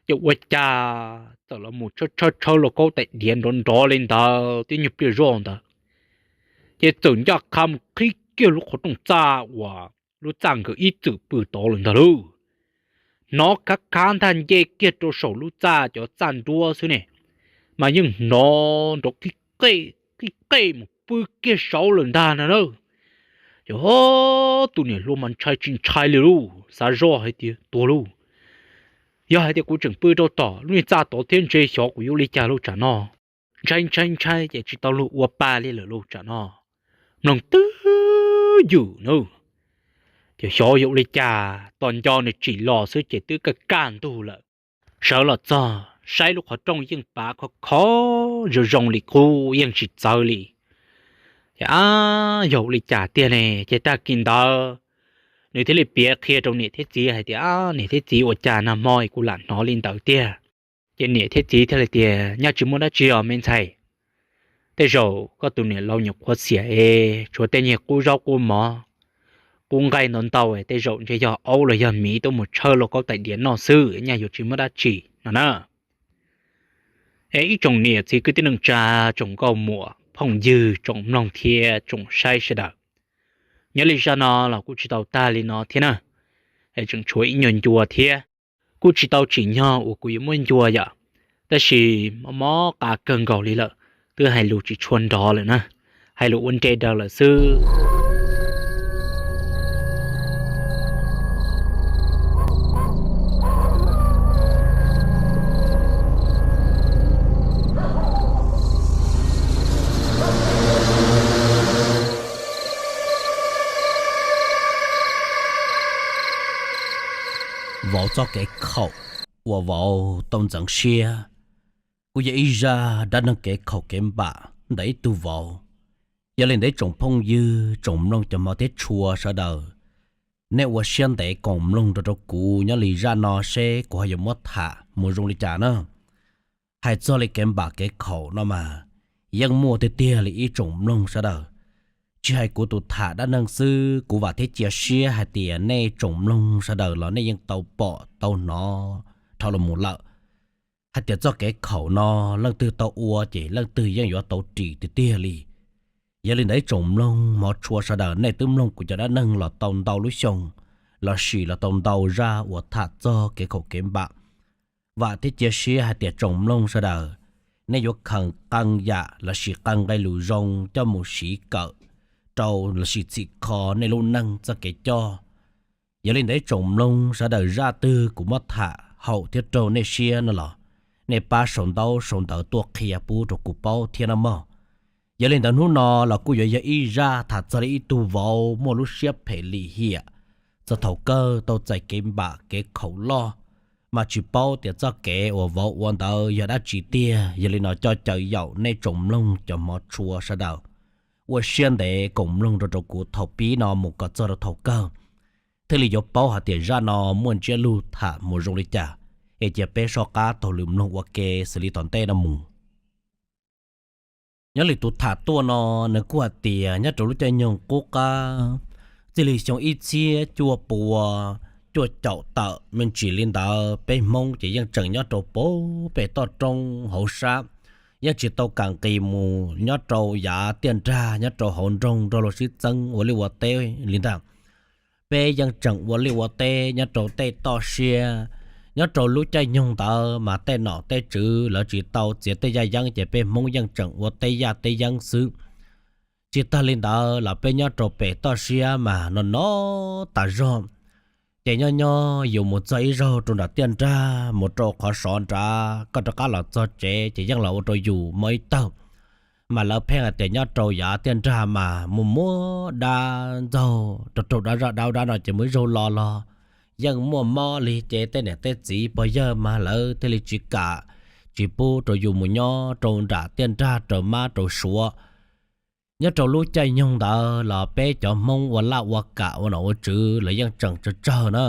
Ces ua cas txawm los mus tshawb tshawb tshawb lauj kaub tais diav nrov nrov li ntawd tib nyuag pliag zoj ntawd, ces txawm ncaj qha mus qhib kiag lub qhov rooj txaj uas lub txaj nkawd ib txwm pw tod lawm ntag lauj. Hnov khav khav ntag, nce kiag rau saum lub txaj cov txaj nruab xwb ne, mas yeej hnov nrov qij qej qij qej mus pw kiag saud lawm ntag no na. Ces tus niam hluas mas ntshai tsis ntshai li lauj, xav zoj hais tias tuag lauj. Yog hais tias kuv tseem pw rau tom lub niag txaj tod thiab ntshe xyov kuv yuav ua li cas lauj tsam no. Ntshai ntshai ntshai ces tsis tau luag ua pa li lawm lauj tsam no. Mloog twb ywm na, ces xyov yuav ua li cas, tos nco nws tsim los xwb ces twb kaj kaj ntug lawm. Sawv los txog saib lub qhov rooj yeej pav khov kho zoo zoo li qub yeej tsis txawv li. Ces ab, yog ua li cas tiag ne? Ces tag kis ntawd nws thiaj li piav qhia rau niam thiab txiv hais tias, Ab, niam thiab txiv, ua cas nag hmo kuv lam hnov li ntawd tiag? Ces niam thiab txiv thiaj li tias, Nyaj tsis muaj dab tsi os me ntxhais. Tej zaum koj tus niam laus nyuam qhuav xiam es tshuav tej nyuag qub zaub qub mov, qub nqaij ntau ntau, tej zaum ntshe yog aub los yog miv tuaj mus tshawb lauj kaub tais diav noj xwb, nyaj yuav tsis muaj dab tsi no na. Es ib tsoom niam txiv kwv tij neej tsa, tsoom nkauj muam phooj ywg, tsoom mloog thiab tsoom saib sawv daws, nyob li zaj no los kuj tsis tau tag li no thiab na. Es tseem tshuav ib nyuag ncua thiab. Kuj tsis tau tsim nyog uas kuv yuav muab ncua yom, tab sis mob mob qa kawg nkaus li lawm, twb hais lus tsis tshua nrov lawm na, hais lus ua nre daws lawm xwb. Vauv txoj kev khaum. ua vauv tau ntxeev siab, kuj yog ib zaj dab neeg kev khaum kev npam ntawm ib tug vauv. Yog li ntawd tsoom phooj ywg tsoom mloog cov hmov thiab tshua sawv daws, nej ua siab ntev koom mloog rau rau kuv nyob li zaj no seb kuv ho yuav muab tham mus zoo li cas na. Hais txog li kev npam kev khaum no mas yeej muaj tiag tiag li ib tsoom mloog sawv daws. Tsis hais kuv tus tham dab neeg xwb, kuv vam thiab cia siab hais tias nej tsoom mloog sawv daws los nej yeej tau pom tau hnov dhau los mus lawm hais tias txoj kev khaum no leej twg tau ua ces leej twg yeej yuav tau ris tiag tiag li. Yog li ntawd ib tsoom mloog hmov tshua sawv daws, nej twb mloog kuv cov dab neeg los tau ntau lub xyoo lossis los tau ntau zaj uas tham txog kev khaum kev npam, vam thiab cia siab hais tias tsoom mloog sawv daws nej yuav kheev qee yam lossis qee nqe lus zoo coj mus siv kawm rau lossis txhim kho nej lub neej txoj kev coj. Yog li ntawd ib tsoom mloog sawv daws, zaj twg kuv muab tham haum thiab raug nej siab no los nej pab sau ntaub sau ntawv tuaj qhia pub rau kuv paub thiab nawb mog. Yog li ntawd hnub no los kuj yuav yog ib zaj tham txog li ib tug vauv muaj lub siab phem lim hiam, txog thaum kawg tau txais kev npam kev khaum loj, mas tsis paub tias txoj kev uas vauv ua ntawd yog dab tsi tiag. Yog li no coj caw yaum nej tsoom mloog cov hmov tshua sawv daws ua siab ntev koom mloog rau rau kuv thaum pib no mus kom txog rau thaum kawg, thiaj li yuav paub hais tias zaj no muaj ntsiab lus tham mus zoo li cas. Es cia peb soj qab taug lw mloog ua ke xws li tom ntej no mus. Nyob li tus tham tuaj no, nws kuj hais tias nyob rau lub caij nyoog qub qab, txij li xyoo ib txhiab cuaj pua cuaj caum tawm me ntsis li ntawd, peb Hmoob ces yeej tseem nyob rau pem toj roob hauv sab, yeej tsis tau kam nqis mus nyob rau yav tiaj nrag nyob rau hauv nroog nrog luag sib txeeb ua liaj ua teb li ntag. Peb yeej tseem ua liaj ua teb nyob rau tej toj siab. Nyob rau lub caij nyoog ntawd mas tej nom tej tswv lawv tsis tau txiav tej yaj yeeb ces peb Hmoob yeej tseem ua tej yaj tej yeeb xwb. Tsis tag li ntawd los peb nyob rau pem toj siab mas no no tas zog. Ces nyob nyob yus mus txog ib zaug rau nram tiaj nrag mus rau qhov sov nrad, koj rov qab los txog tsev ces yeej los ua rau yus mob ib tawg. Mas lawv pheej hais tias nyob rau yav tiaj nrag mas muaj muaj dab ntxaug rau raug dab zaj dab ub dab no ces mus ib zaug los los yeej muaj mob li. Ces tej niam tej txiv pog yawg mas lawv thiaj li tsis kam, tsis pub rau yus mus nyob rau nram tiaj nrag raws mab raws suav. Nyob rau lub caij nyoog ntawd los peb cov Hmoob ua laj ua kam ua nom ua tswv los yeej tseem tsawg tsawg na.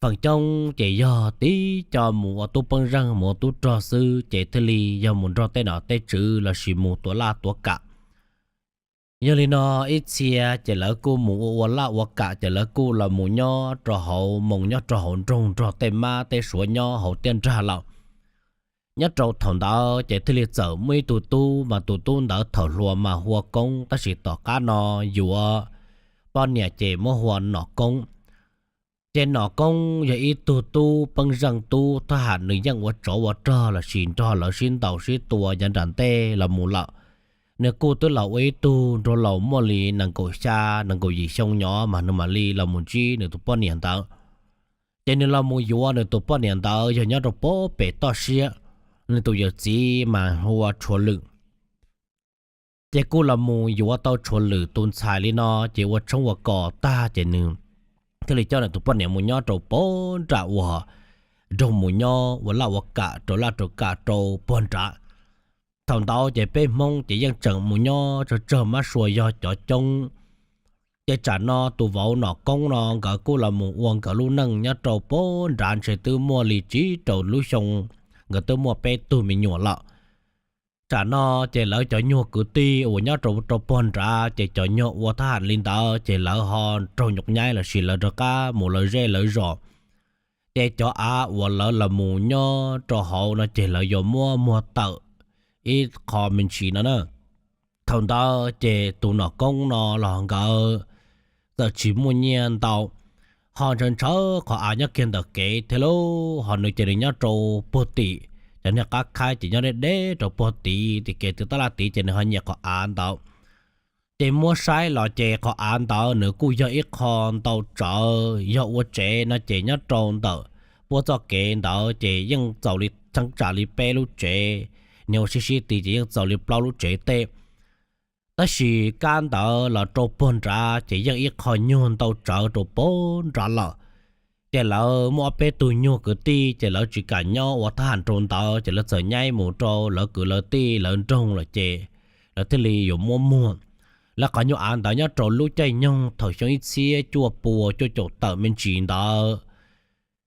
Feem coob ces yog tib co mus ua tub pej xeem mus ua tub rog xwb ces thiaj li yog mus nrog tej nom tej tswv lossis mus tuav laj tuav kam. Yog li no ib txhia ces lawv kuj mus ua ua laj ua kam ces lawv kuj los mus nyob rau hauv moos nyob rau hauv nroog nrog tej mab tej suav nyob hauv tiaj nrag lawm. Nyob rau thaum ntawd ces thiaj li txawm muaj ib tug tub mas tus tub ntawd thaum hluas mas hu ua Koob tab sis tom qab no yuav poj niam ces muab hu ua Nom Koob. Ces Nom Koob yog ib tug tub pej xeem tub thab ham, nws yeej ua tsov ua rog lossis nrog lawv sib ntaus sib tua yav nram ntej los mus lawm. Nws kuj twb los ua ib tug nraug laus muaj li nees nkaum xya nees nkaum yim xyoo nyob mas nws mam li los mus ntsib nws tus poj niam ntawd. Ces nws los mus yuav nws tus poj niam ntawd yog nyob rau pem toj siab. Nws tus yawm txiv mas hu ua Tshuav Lwm. Ces kuj los mus yuav tau Tshuav Lwm tus ntxhais li no ces ua tshoob ua kos tag ces nws thiaj li coj nws tus poj niam mus nyob rau pem nram uas nroog mus nyob ua laj ua kam rau laj rau kam rau pem nrad. Thaum ntawd ces peb Hmoob ces yeej tseem mus nyob tsawg tsawg mab sua yog cov coob. Ces tsam no tus vauv Nom Koob no nkawd kuj los mus ua nkawd lub neej nyob rau pem nrad ntshe twb muaj li tsib rau lub xyoo, nkawd twb muaj peb tug me nyuam lawm. Tsam no ces lawv cov nyuag kwv tij uas nyob rau rau pem nrad ces cov nyuag ua thab ham li ntawd ces lawv ho raug nyuam nyaib lossis lawv rov qab mus lawv zej lawv zos. Ces cov av uas lawv los mus nyob rau hauv no ces lawv yuav muab muag tawm ib qho me ntsis no na. Thaum ntawd ces tus Nom Koob no los nkawd txawm tsis muaj nyiaj ntau, ho ntshaw ntshaw qhov av nyob kiag ntawm kev thiab lauj, ho nws ces nws nyob rau puag tim, cov niag qab khaib ces nyob deb deb rau puag tid, tim kev twb tab laj tid ces nws ho nyiam qhov av ntawd. Ces muab saib los ces qhov av ntawd nws kuj yog ib qho ntau tsawv, yog ua tsev no ces nyob rau ntawm puag txoj kev ntawd ces yeej txaus li cheeb tsam li peb lub tsev, nws ua sib sib tid ces yeej txaus li plaub lub tsev tej. Tab sis kab ntawd los rau puag nrad ces yeej ib qho nyuag ntau tsawv rau puag nrad lawm. Ces lawv muaj ob peb tug nyuag kwv tij ces lawv tsis kam nyob ua thab ham rau ntawd ces lawv txawm nyaib mus rau lawv kwv lawv tij lawv nroog lawm ces lawv thiaj li yuav muab muag. Lawv qhov nyuag av ntawd nyob rau lub caij nyoog thaum xyoo ib txhiab cuaj pua cuaj caum tawm me ntsis ntawd.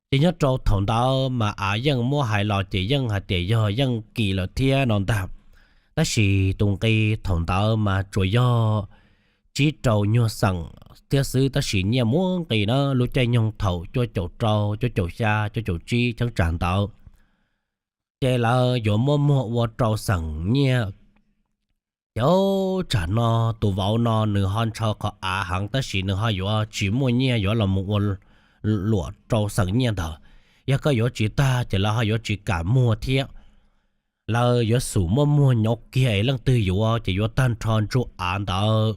Ces nyob rau thaum ntawd mas av yeej muab hais los ces yeej hais tias yog yeej kis lawm thiab no ntag. Tab sis tus nqi thaum ntawd mas tsuas yog tsib rau nyuag xeem thiab xwb, tab sis nyiaj muaj nqis na, lub caij nyoog thaum cuaj caum rau, cuaj caum xya, cuaj caum tsib cheeb tsam ntawd. Ces lawv yuav muab muag ua rau xeem nyiaj. Ces tsam no tus vauv no nws ho ntshaw qhov av heev tab sis nws ho yuav tsis muaj nyiaj yuav los mus ua luam rau xeem nyiaj ntawd. Yog koj yuav tsis tag ces lawv ho yuav tsis kam muag thiab. Lawv yuav xub muab muag nyob kiag es leej twg yuav ces yuav tag nrho ntsuj av ntawd.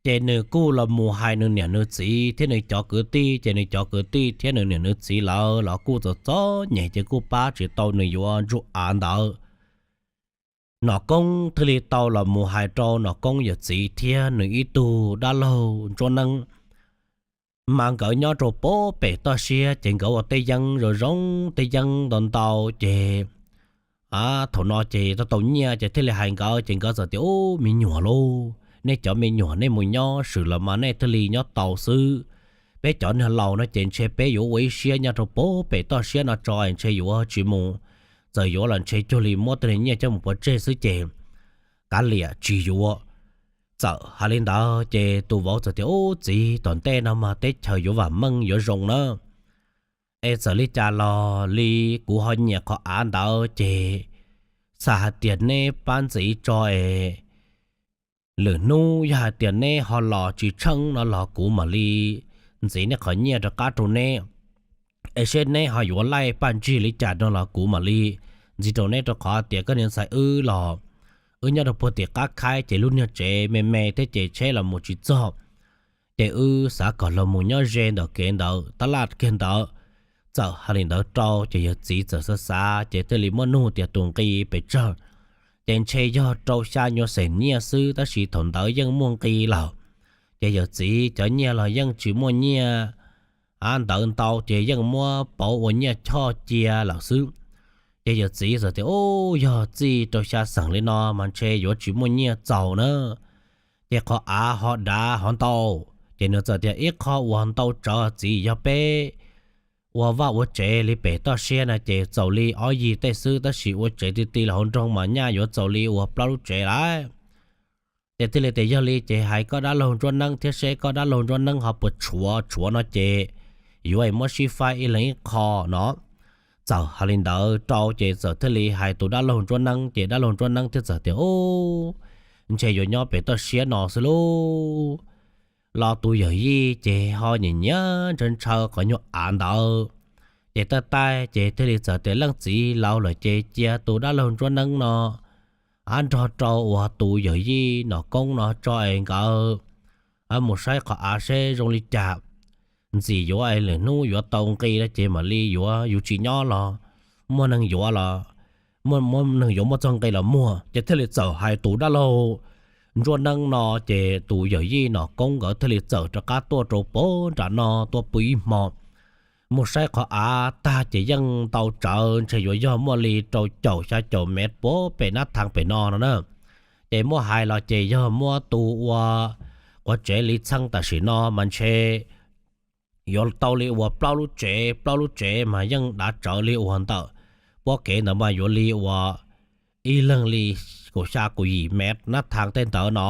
Ces nws kuj los mus hais nws niam nws txiv thiab nws cov kwv tij, ces nws cov kwv tij thiab nws niam nws txiv lawv los kuj txom txom nyem ces kuj pab tsis tau nws yuav ntsuj av ntawd. Nom Koob thiaj li tau los mus hais rau Nom Koob yawm txiv thiab nws ib tug dab laug Ntsuab Neeb. Mas nkawd nyob rau puag pem toj siab ces nkawd ua teb yeeb zoo zoo, teb yeeb ntau ntau ces thaum no ces tau tau nyiaj ces thiaj li hais nkawd ces nkawd txawm tias, Ub, me nyuam lauj, nej cov me nyuam nej mus nyob swm los mas nej thiaj li nyob tau xwb. Peb cov niag laus no ces ntshe peb yuav ua ib siab nyob rau puag pem toj siab no tso es ntshe yuav tsis mus, txawm yuav los ntshe cuag li muab tej nyiaj coj mus pov tseg xwb ces kav liam tsis yuav. Txawm hais li ntawd ces tus vauv txawm tias, Ub, txiv, tom ntej no mas teb chaws yuav vam meej yuav zoo na. Es txawm li cas los li kuv ho nyiam qhov av ntawd ces xam hais tias neb pab ntxiv tso es lwm hnub yog hais tias neb ho los tsis tsheej no los kuv mam li ntxiv neb qhov nyiaj rov qab rau neb. Es seb neb ho yuav laij paj ntsig li cas no los kuv mam li ntxiv rau neb, rau qhov tias koj niag ntxhais wb los wb nyob rau puag tim qab khaib ces lub niag tsev me me thiab ces tsheb los mus tsis txog. Ces wb xav kom los mus nyob ze ntawm kev ntawd tab laj kiag ntawd. Txawm hais li ntawd rau ces yawg txiv txawm xav xav ces thiaj li muab nug tias tus nqi pes tsawg. Ces ntshe yog rau xya nyuag xees nyiaj xwb tab sis thaum ntawd yeej muaj nqi lawm. Ces yawg txiv cov nyiaj los yeej tsis muaj nyiaj av ntawd ntau ces yeej muab pauv ua nyiaj choj cia lawm xwb. Ces yawg txiv txawm tias, Ub, yog txij rau xya xees li no mas ntshe yuav tsis muaj nyiaj txaus na. Ces qhov av ho dav ho ntau. Ces nws txawm tias, Ib qho uas ntau tsawv txiv yog peb ua vaj ua tsev li pem toj siab na ces txaus li ob yig tej xwb tab sis ua tsev ti ti los hauv nroog mas nyaj yuav txaus li uas plaub lub tsev lawm. Ces thiaj li tias, Yog li ces hais koj dab laug Ntsuab Neeb thiab seb koj dab laug Ntsuab Neeb ho puas tshuav, tshuav no ces yuav es muab sib faib ib leeg ib qho no. Txawm hais li ntawd rau ces txawm thiaj li hais tus dab laug Ntsuab Neeb ces dab laug Ntsuab Neeb thiaj txawm tias, Ub, ntshe yuav nyob pem toj siab no xwb lauj. Los tus yawm yij ces ho nyiam nyiam ntshaw ntshaw qhov nyuag av ntawd. Ces taij taij ces thiaj li txawm tias, Leej txiv laus lawm ces cia tus dab laug Ntsuab Neeb no av nrog rau uas tus yawm yij Nom Koob no tso es nkawd mus saib qhov av seb zoo li cas. Ntxim yuav es lwm hnub yuav tau nqi no ces mam li yuav, yus tsis nyob los muaj neeg yuav los, muaj neeg yuav muaj txoj nqi los muag. Ces thiaj li txawm hais tus dab laug Ntsuab Neeb no ces tus yawm yij Nom Koob nkawd thiaj li txawm rov qab tuaj rau puag nram no tuaj pw ib hmo. Mus saib qhov av tag ces yeej ntau tsawv ntshe yuav yog muaj li rau caum xya caum mev puag pem nab thaj pem no no na. Ces muab hais los ces yog muab tu ua quav tsev li txheej tam sim no mas ntshe yuav tau li uas plaub lub tsev, plaub lub tsev mas yeej dav tsawv li uas ntawm puab kev ntawd mas yuav li uas ib leeg li kaum xya kaum yim mev nab thaj tej ntawd no.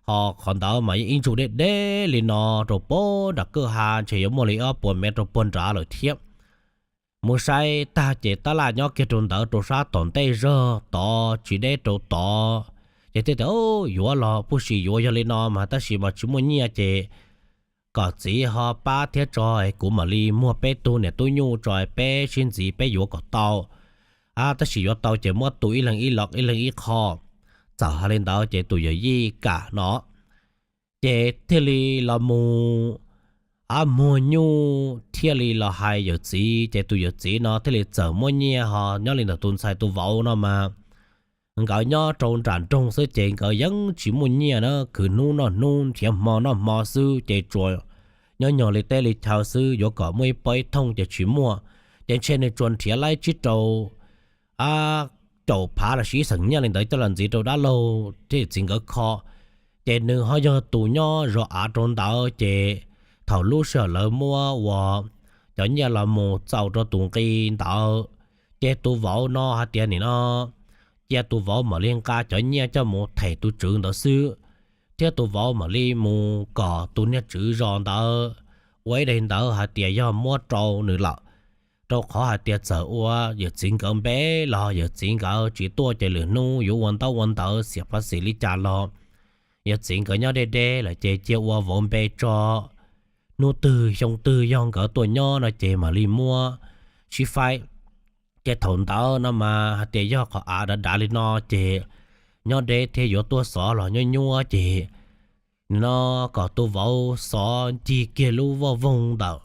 Ho qhov ntawd mas yeej ib ntsuj deb deb li no rau puag nram kwj ha ntshe yuav muaj li ob puas mev rau puag nrad lawm thiab. Mus saib tag ces tab laj nyob kiag rau ntawd rau sab tom ntej zog tod tsis deb rau tod. Ces thiaj tias, Yuav los puj sim yuav yog li no mas tab sis mas tsis muaj nyiaj ces kom txiv ho pab thiab tso es kuv mam li muag peb tug niam tub nyuj tso es peb sib ntxiv peb yuav kom tau. Tab sis yuav tau ces muab tu ib leeg ib los ib leeg ib qho. Txawm hais li ntawd ces tus yawm yij kam no. Ces thiaj li los mus, ab, muag nyuj thiaj li los hais yawm txiv ces tus yawm txiv no thiaj li txawm muab nyiaj ho nyob li ntawm tus ntxhais tus vauv no mas nkawd nyob rau nram nroog xwb ces nkawd yeej tsis muaj nyiaj na, khwv hnub noj hnub nrhiav hmo noj hmo xwb ces tsuas nyob nyog li teb li chaw xwb, yuav kom muaj ib pob ib thooj ces tsis muaj. Ces ntshe nws tsuas nrhiav laib tsib rau caum phav los sis ib xeem nyiaj li ntawd coj los ntxiv rau dab laug thiab yawm txiv nkawd kho. Ces nws ho yog tus nyob zov av rau ntawd, ces thaum lub sij hawm lawv muab ua cov nyiaj los mus txaus rau tus nqi ntawd, ces tus vauv no hais tias nim no cia tus vauv mam li nqa cov nyiaj coj mus them tus tswv ntawd xwb, thiab tus vauv mam li mus kom tus niag tswv zos ntawd ua ib daim ntawv hais tias yog muab rau nws lawm, rau qhov hais tias txawm ua yawm txiv nkawd npe los yawm txiv nkawd tsis tuaj ces lwm hnub yuav ua ntaub ua ntawv xiam phav xis li cas los yawm txiv nkawd nyob deb deb lawm ces cia ua vauv npe tso. Hnub twg xyoo twg yog nkawd tuaj nyob no ces mam li muab sib faib. Ces thaum ntawd no mas hais tias yog qhov av dav dav li no ces nyob deb thiab yuav tuaj xov los nyuaj nyuaj ces nim no kom tus vauv xov ncig kiag lub voj voog ntawm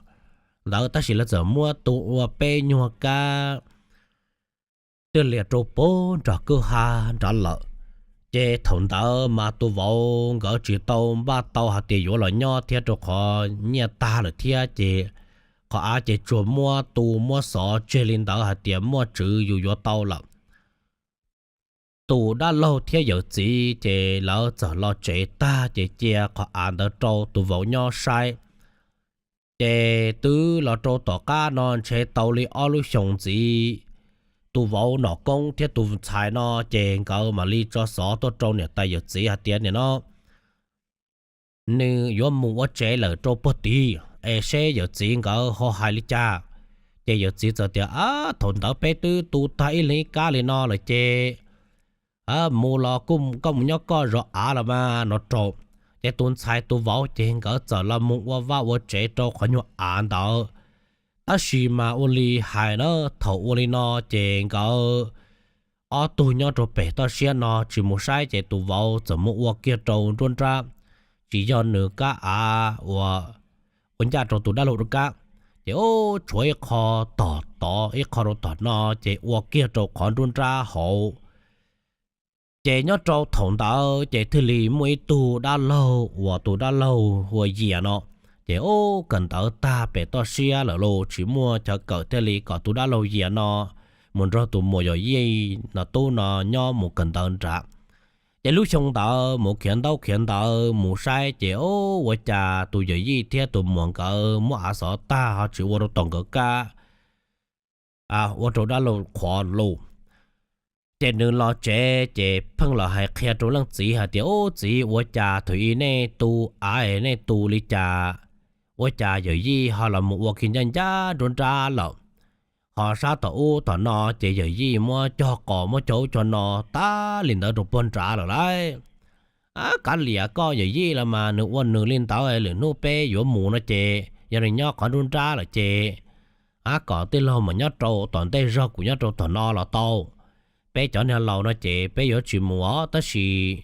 ntawd, tab sis lawv txawm muab tu ua peb nyuag kab twb lias rau puag nram kwj ha nrad lawm. Ces thaum ntawd mas tus vauv nkawd tsis tau npaj tau hais tias yuav los nyob thiab rau qhov nyiaj tag lawm thiab ces qhov av ces tsuas muab tu muab xov tseg li ntawd hais tias muaj tswv yus yuav tau lawm. Tus dab laug thiab yawm txiv ces lawv txawm los tsev tag ces cia qhov av ntawd rau tus vauv nyob saib. Ces twb los rau tom qab no ntshe tau li ob lub xyoos ntxiv, tus vauv nom koob thiab tus ntxhais no ces nkawd mam li tso xov tuaj rau niam tais yawm txiv hais tias nim no nws yuav mus ua tsev lawm rau puag tid, es seb yawm txiv nkawd ho hais li cas. Ces yawm txiv txawm tias, Ab, thaum ntawd peb twb tu tag ib leeg ib kab li no lawm ces mus los koj mus nyob koj zov av los mas no rau. Ces tus ntxhais tus vauv ces nkawd txawm los mus ua vaj ua tsev rau qhov nyuag av ntawd. Tab sis mas ua li hais na, thaum ua li no ces nkawd ob tug nyob rau pem toj siab no tsis mus saib ces tus vauv txawm mus ua kiag rau nruab nrab, tsis yog nws kab av uas ua ncaj rau tus dab laug rau kab. Ces tshuav ib qho tom tod ib qho rau tom no, ces ua kiag rau qhov nruab nrab hauv. Ces nyob rau thaum ntawd ces thiaj li muaj ib tug dab laug uas tus dab laug hu ua Yias no, ces ub kawm ntawv tag pem toj siab lawm los tsis muaj chaw kawm thiaj li kom tus dab laug Yias no mus nrog tus muam yawm yij no tub no nyob mus kawm ntawv nrad. Ces lub xyoo ntawd mus khiav ntaub khiav ntawv mus saib ces ub ua cas tus yawm yij thiab tus muam nkawd muab av xov tag ho tsis ua rau tom nkawd kab, ua rau dab laug qhuav lus. Ces nws los tsev ces pheej los hais qhia rau leej txiv hais tias, Ub txiv, ua cas thaum ub nej tu av nej tu li cas, ua cas yawm yij ho los mus ua kiag ncaj ncaj nruab nrab lawm? Ho sab tom ub tom no ces yawm yij muab cog qos muab cog ub cog no tag li ntawd rau puag nrad lawm lauj. Ab, kav liam koj yawm yij los mas nws ua nws li ntawd, lwm hnub peb yuav mus no ces yog nws nyob qhov nruab nrab lawm ces ab kom tij laug mas nyob rau tom ntej zog kuv nyob rau tom no los tau. Peb cov niag laus no ces peb yuav tsis mus os, tab sis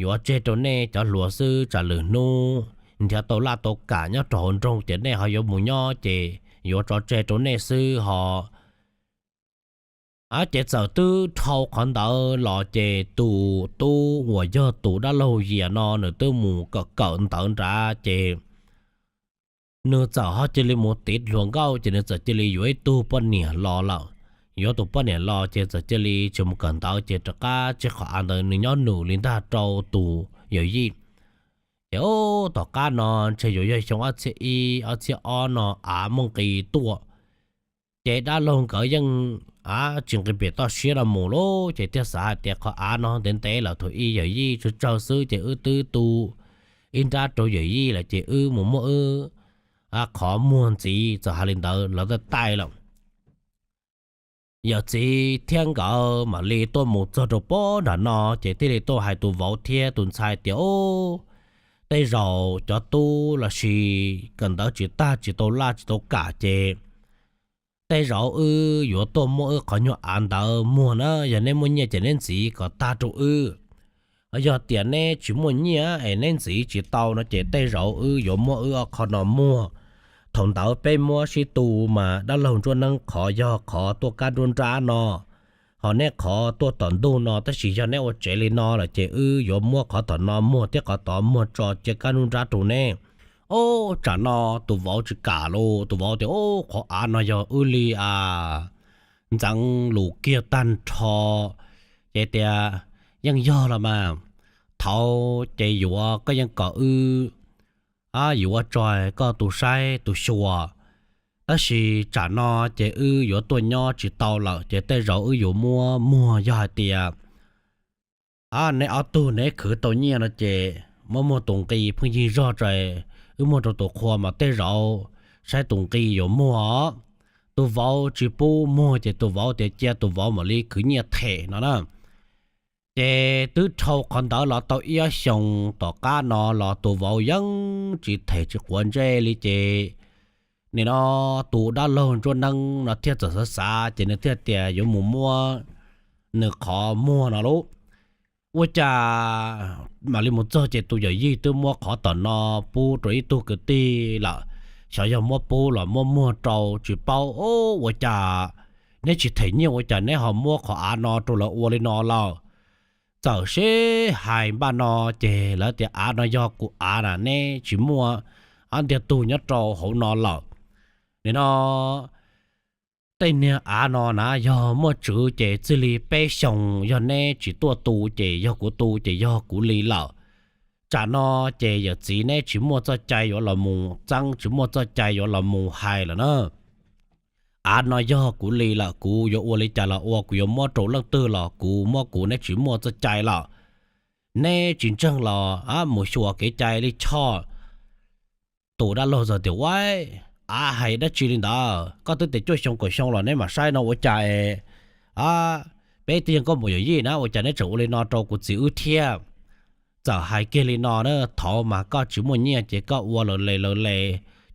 yuav tseg rau nej cov hluas xwb, tsam lwm hnub nrhiav tau laj tau kam nyob rau hauv nroog ces nej ho yuav mus nyob ces yuav tso tseg rau nej xwb ho. Ab, ces txawm twb dhau qhov ntawd los ces tus tub uas yog tus dab laug Yias no nws twb mus kawm kawm ntawv nrad ces nws txawm ho cia li mus tiv hluas nkauj ces nws txawm cia li yuav ib tug poj niam los lawm. Yuav tus poj niam los ces txawm cia li tsis mus kawm ntawv ces rov qab tseg qhov av ntawd nws nyob nws li ntag rau tus yawm yij. Ces ub tom qab no ntshe yuav yog xyoo ob txhiab ib ob txhiab ob no av muaj nqis tuaj. Ces dab laug nkawd yeej av tsis nqis pem toj siab no mus lauj, ces thiaj xav hais tias qhov av no ntev ntev lawm thaum ub yawm yij tsawg tsawg xwb ces wb twb tu ib nrab rau yawm yij lawm ces wb mus muab wb qhov muag ntxiv. Txawm hais li ntawd lawv taij taij lawm. Yawm txiv thiab nkawd mam li tuaj mus txog rau puag nram no ces thiaj li tuaj hais tus vauv thiab tus ntxhais tias, Ub, tej zaum cov tub los sis kawm ntawv tsis tag tsis tau laj tsis tau kam ces tej zaum wb yuav tuaj muab wb qhov nyuag av ntawd muag na, yog neb muaj nyiaj ces neb ntxiv kom tag rau wb. Yog tias neb tsis muaj nyiaj es neb ntxiv tsis tau no ces tej zaum wb yuav muab wb ob qho no muag. Thaum ntawd peb muab sib tu mas dab laug Ntsuab Neeb qhov yog qhov tuaj kab nruab nrab no, ho neb qhov tuaj tom ntug no, tab sis yog neb ua tsev li no lawm ces wb yuav muab qhov tom no muag thiab qhov tod muag tso cia kab nruab nrab rau neb. Ob, tsam no tus vauv tsis kam lus, tus vauv tias, Ob, qhov av no yog wb li a. Ntxeev lus kiag tag nrho ces tias, Yeej yog los mas, thaum ces yuav koj yeej kom wb yuav tso koj tus saib tus xyuas, tab sis tsam no ces wb yuav tuaj nyob tsis tau lawm ces tej zaum wb yuav muab muag, yog hais tias neb ob tug neb khwv tau nyiaj no ces muab muag tus nqi pheej yig zog tso, wb muag rau tus qhua mas tej zaum saib tus nqi yuav muag. Tus vauv tsis pub muag ces tus vauv tias cia tus vauv mam li khwv nyiaj them no na. Ces twb dhau qhov ntawd los tau ib ob xyoos tom qab no los tus vauv yeej tsis them tsis quav ntsej li ces nim no tus dab laug Ntsuab Neeb no thiaj txawm xav xav ces nws thiaj tias yuav mus muab nws qhov muag no lauj. Ua cas mam li mus txog ces tus yawm yij twb muab qhov tom no pub rau ib tug kwv tij lawm, xyov yog muab pub los muab muag rau tsis paub. Ua cas neb tsis them nyiaj ua cas neb ho muab qhov av no rau lawv ua li no lauj? Txawm sib hais npaj no ces lawv tias av no yog kuv av na, neb tsis muaj ntiag tug nyob rau hauv no lawm. Nim no tej niag av no na yog muaj tswv ces txij li peb xyoos yog neb tsis tuaj tu ces yog kuv tu ces yog kuv li lawm. Tsam no ces yawm txiv neb tsis muaj txoj cai yuav los mus txeeb, tsis muaj txoj cai yuav los mus hais lawm na. Av no yog kuv li lawm, kuv yuav ua li cas los ua, kuv yuav muab rau leej twg los kuv muab kuv, neb tsis muaj txoj cai lawm. Neb tsis ntseeg los mus xyuas kev cai li choj. Tus dab laug txawm tias, Ua, av hais dab tsi li ntawd? Koj twb tias cuaj xyoo kaum xyoo los neb mam saib no ua cas es peb twb yog nkauj muam yawm yij na ua cas neb tseem ua li no rau kuv txiv wb thiab? Txawm hais kiag li no na, thaum mas koj tsis muaj nyiaj ces koj ua lawv les lawv les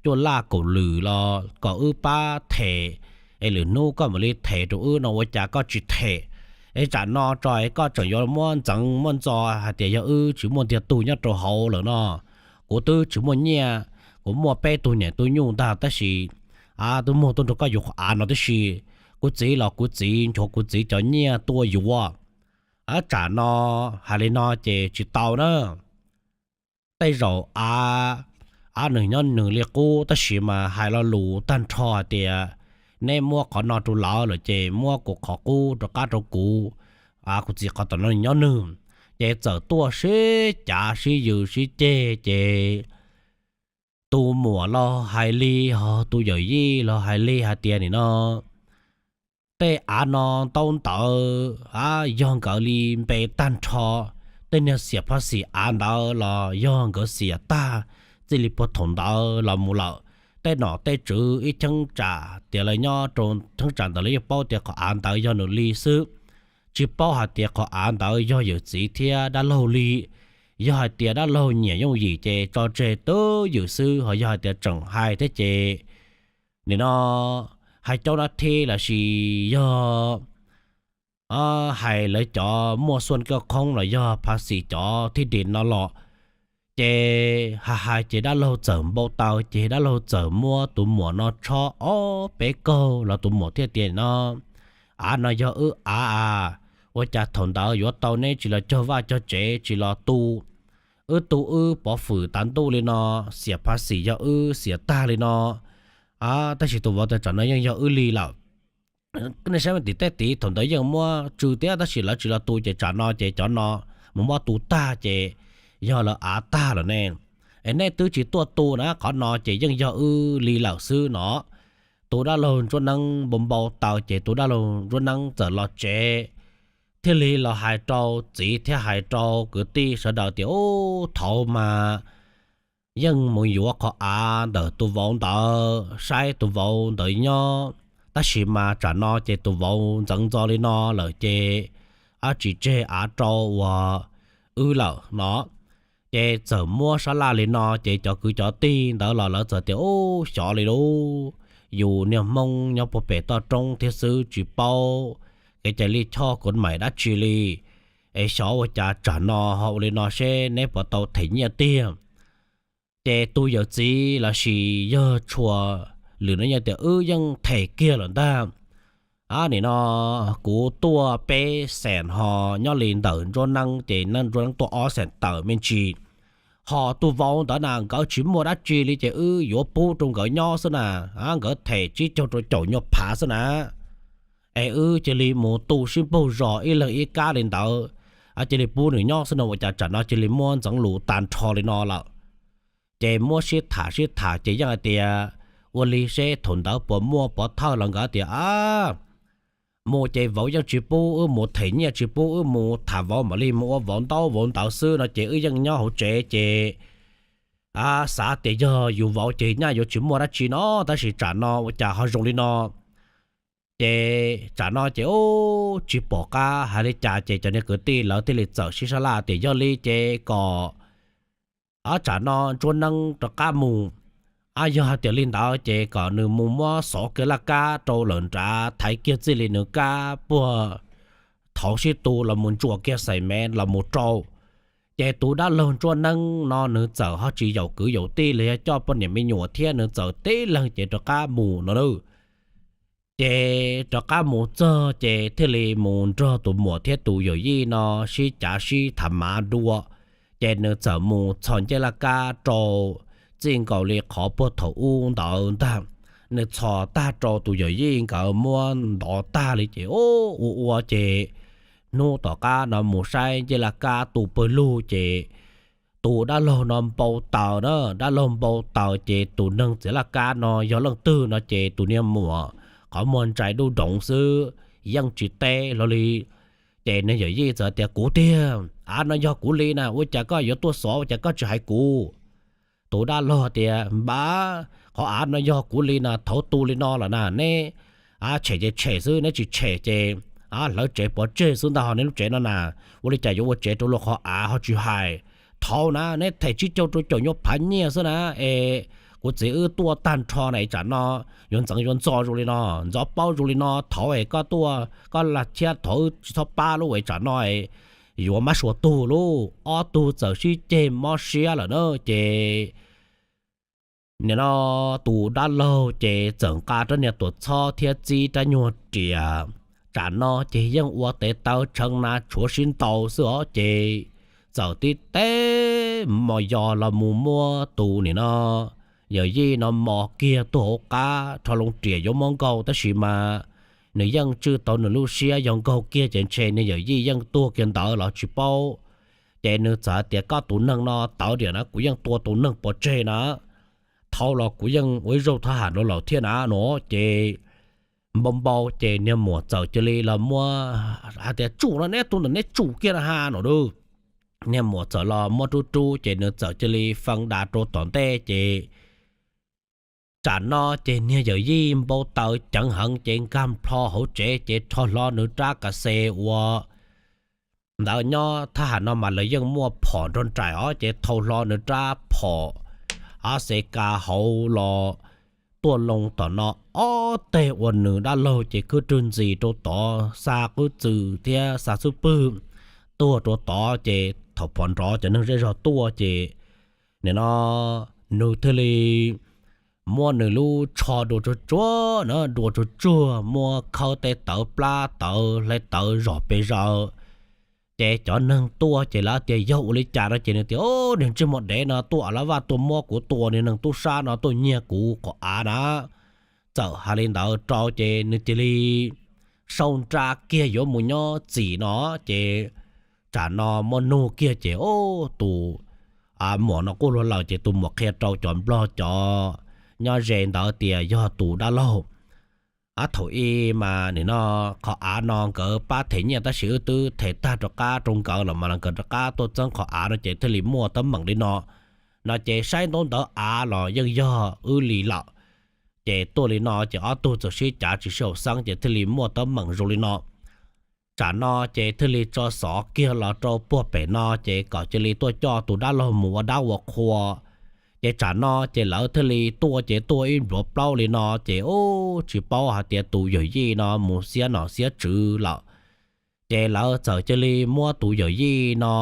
cuaj laj kaum lwm los kom wb pab them, es lwm hnub koj mam li them rau wb no ua cas koj tsis them? Es tsam no tso es koj tseem yuav muab ntxeev muab ntxo hais tias yog wb tsis muaj ntiag tug nyob rau hauv lawm no. Kuv twb tsis muaj nyiaj, kuv muaj peb tug niam tug nyuj ntag tab sis twb muag tuaj nrog koj yuav qhov av no tib si. Kuv txiv los kuv txiv nchuav kuv txiv cov nyiaj tuaj yuav. Tsam no hais li no ces tsis tau na. Tej zaum av, av nws nyob nws li qub tab sis mas hais lo lus tag nrho hais tias neb muab qhov no rau lawv lawm ces muab kuv qhov qub rov qab rau kuv, kuv txiv qhov tom no nyob nws. Ces txawm tuaj sib cav sib yws sib ceg ces tus muam los hais li, ho tus yawm yij los hais li hais tias nim no tej av no ntaub ntawv yog nkawd li npe tag nrho, tej niag xiam phaj xim av ntawd los yog nkawd xiam tag txij li puag thaum ntawd los mus lawm. Tej nom tej tswv ib cheeb tsam tias lawv nyob rau cheeb tsam ntawd lawv yeej paub tias qhov av ntawd yog nws li xwb, tsis paub hais tias qhov av ntawd yog yawm txiv thiab dab laug li. Yog hais tias dab laug nyiam yooj yim ces tso tseg twb ywm xwb, ho yog hais tias tseem hais thiab ces nim no hais coob dab thib los sis yog hais lawv cov muaj xuaj koj khoob los yog phaj xim cov thib dim no los ces hais hais ces dab laug txawm npau taws ces dab laug txawm muab tus muam no tshob ob peb kaug los tus muam thiaj tias no, Av no yog wb av a, ua cas thaum ntawd yuav tau neb tsis los cog vaj cog tsev tsis los tu, wb tu wb pov fwm tav ntuj li no, xiam phaj xim yog wb xiam tag li no. Tab sis tus vauv tias tsam no yeej yog wb li lawm. Nej saib mas tim tej tid thaum ntawd yeej muab tsw thiab tab sis lawv tsis los tu ces tsam no ces cov no mus muab tu tag ces yog lawv av tag lawm ne. Es neb twb tsis tuaj tu na, qhov no ces yeej yog wb li lawm xwb no. Tus dab laug Ntsuab Neeb npau npau taws ces tus dab laug Ntsuab Neeb txawm los tsev, thiaj li los hais rau txiv thiab hais rau kwv tij sawv daws tias, Ub, thaum mas yeej mus yuav qhov av ntawm tus vauv ntawd, saib tus vauv ntawd nyob, tab sis mas tsam no ces tus vauv ntxeev ntxo li no lawm ces tsis tseg av rau uas wb lawm no. Ces txawm muab sab laj li no ces cov kwv cov tij ntawd los lawv txawm tias, Ub, xyov li lauj, yus niag Hmoob nyob puag pem toj roob thiab xwb tsis paub kev cai lij choj kuv maim dab tsi li. Es xyov ua cas tsam no ho ua li no seb neb puas tau them nyiaj tiag. Ces tus yawm txiv los sis yog tshua lwm no yeej tias, Wb yeej them kiag lawm ntag. Nim no kuv tuaj peb xees ho nyob li ntawm Ntsuab Neeb ces Ntsuab Neeb tuaj ob xees tawm me ntsis, ho tus vauv ntawd na nkawd tsis muaj dab tsi li ces wb yuav pub rau nkawd nyob xwb na, nkawd them tsib caug rau caum nyuag phav xwb na, es wb cia li mus tu sib npaug zos ib leeg ib kab li ntawd, cia li pub nws nyob xwb no ua cas tsam no cia li muab ntxeev lus tag nrho li no lawm. Ces muab sib tham sib tham ces yeej hais tias, ua li seb thaum ntawd puas muaj pov thawj los nkawd tias, a, mus ces vauv yeej tsis pub wb mus them nyiaj, tsis pub wb mus tham vauv, mam li mus ua vauv ntaub vauv ntawv xwb no ces wb yeej nyob hauv tsev ces xav tias yog yus vauv ces nyaj yuav tsis muaj dab tsi no, tab sis tsam no ua cas ho zoo li no. Ces tsam no ces tsis pom qab hais li cas ces cov niag kwv tij lawv thiaj li txawm sib sab laj tias yog li ces kom tsam no Ntsuab Neeb rov qab mus, yog hais tias li ntawd ces kom nws mus muab xov kiag laj kab rau lawm nrad thaiv kiag txij li nws kab puag thaud sib tu los mus ntsuas kiag xais mev los mus rau. Ces tus dab laug Ntsuab Neeb no nws txawm ho tsis yaum kwv yaum tij los yog coj poj niam me nyuam thiab, nws txawm tib leeg ces rov qab mus no na. Ces rov qab mus txog ces thiaj li mus nrog tus muam thiab tus yawm yij no sib cav sib tham mav dua. Ces nws txawm mus txhos ncej laj kab rau txij nkaus li qhov puag thaum ub ntawd ntag. Nws txhos tag rau tus yawm yij nkawd muab ntov tag li ces ua ua ces hnub tom qab no mus saib ncej laj kab tu pawg lug ces tus dab laug no npau taws na, dab laug npau taws ces tus neeg txiav laj kab no yog leej twg no ces tus niag muam qhov muag ntsais dub doov xwb, yeej tsis teb hlo li. Ces niag yawm yij txawm tias, kuv tiag, av no yog kuv li na, ua cas koj yuav tuaj xov ua cas koj tsis hais kuv? Tus dab laug tias, npab, qhov av no yog kuv li na, thaum tu li no lawm na, neb tshem ces tshem xwb, neb tsis tshem ces hlawv tsev pov tseg xwb ntag ho neb lub tsev no na, ua li cas yuav ua tsev rau luag qhov av ho tsis hais? Thaum na neb them tsib caug rau caum nyuag phav nyiaj xwb na, es kuv txiv wb tuaj tag nrho na, tsam no yuav ntxeev yuav ntxo zoo li no, ntxov paub zoo li no, thaum es koj tuaj koj lag thiab thaum wb tsis txhob pab lub es tsam no yuav mab sua tug lub. Ob tug txawm sib ceg mob siab lawm na ces nim no tus dab laug ces txawm nqa rab niag tuam txhob thiab txib rab nyuag riam. Tsam no ces yeej ua tes taw tshee na tshuav sib ntaus xwb os ces txawm tib teb mos yos los mus muab tus nim no yawm yij no mos kiag tuag hauv qab rho loo riam yuav muab nkaug tab sis mas nws yeej tswj tau nws lub siab yog nkaug kiag ces ntshe niag yawm yij yeej tuag kiag ntawd los tsis paub. Ces nws txawm hais tias koj tus neeg no tawv diam na kuv yeej tua tus neeg pov tseg na, thaum los kuv yeej ua ib zaug thab ham rau lawm thiab na no ces npau npau ces niag muam txawm cia li los muab hais tias tsum no neb tus ntawm neb tsum kiag na ha no du. Niag muam txawm los muab rub rub ces nws txawm cia li fee da rau tom ntej ces tsam no ces niag yawm yij npau taws ceev heev ces nkag plho hauv tsev ces rho hlo nws rab kas xes ua ntawd nyob thab ham no mas lawv yeej muaj phom nrog nraim os ces thau hlo nws rab phom a xes kas hauv los tuaj loo tom no ob teg ua nws dab laug ces khwb rwg ntxis rau tod xa qwb txwm thiab xa xub pwg tuag rau tod ces thaum phom nrov cov neeg zej zog tuaj ces nim no nws thiaj li muab nws lub tsho dua tsuag tsuag na dua tsuag tsuag muab khawb tej tawv plab tawv hle tawv zog pes zaws ces cov neeg tuaj ces lawv tias yog ua li cas no ces nws tias niag ntsej muag dev no tuaj a la vaj tuaj muab kuv tua, niag neeg tub sab no tuaj nyiag kuv qhov av na. Txawm hais li ntawd rau ces nws cia li sau nra kiag yuav mus nyob txim no ces tsam no muab nug kiag ces tus muam no quaj luag lawm ces tus muam qhia rau cov nplog cov nyob ze ntawd tias yog tus dab laug. Ab thaum ub mas nim no qhov av no nkawd pab them nyiaj tab sis wb twb them tag rov qab rau nkawd los mas nkawd rov qab tuaj txeeb qhov av no ces thiaj li muaj teeb meem li no. No ces saib ntaub ntawv av los yeej yog wb li lawm. Ces tuaj li no ces ob tug txawm sib cav tsis sib haum xeeb ces thiaj li muaj teeb meem zoo li no. Tsam no ces thiaj li tso xov kiag los rau puag pem no ces kom cia li tuaj coj tus dab laug mus ua dab ua qhua. Ces tsam no ces lawv thiaj li tuaj ces tuaj ib npluav plaub li no ces ub tsis paub hais tias tus yawm yij no mus xiab nom xiab tswv lawm. Ces lawv txawm cia li muab tus yawm yij no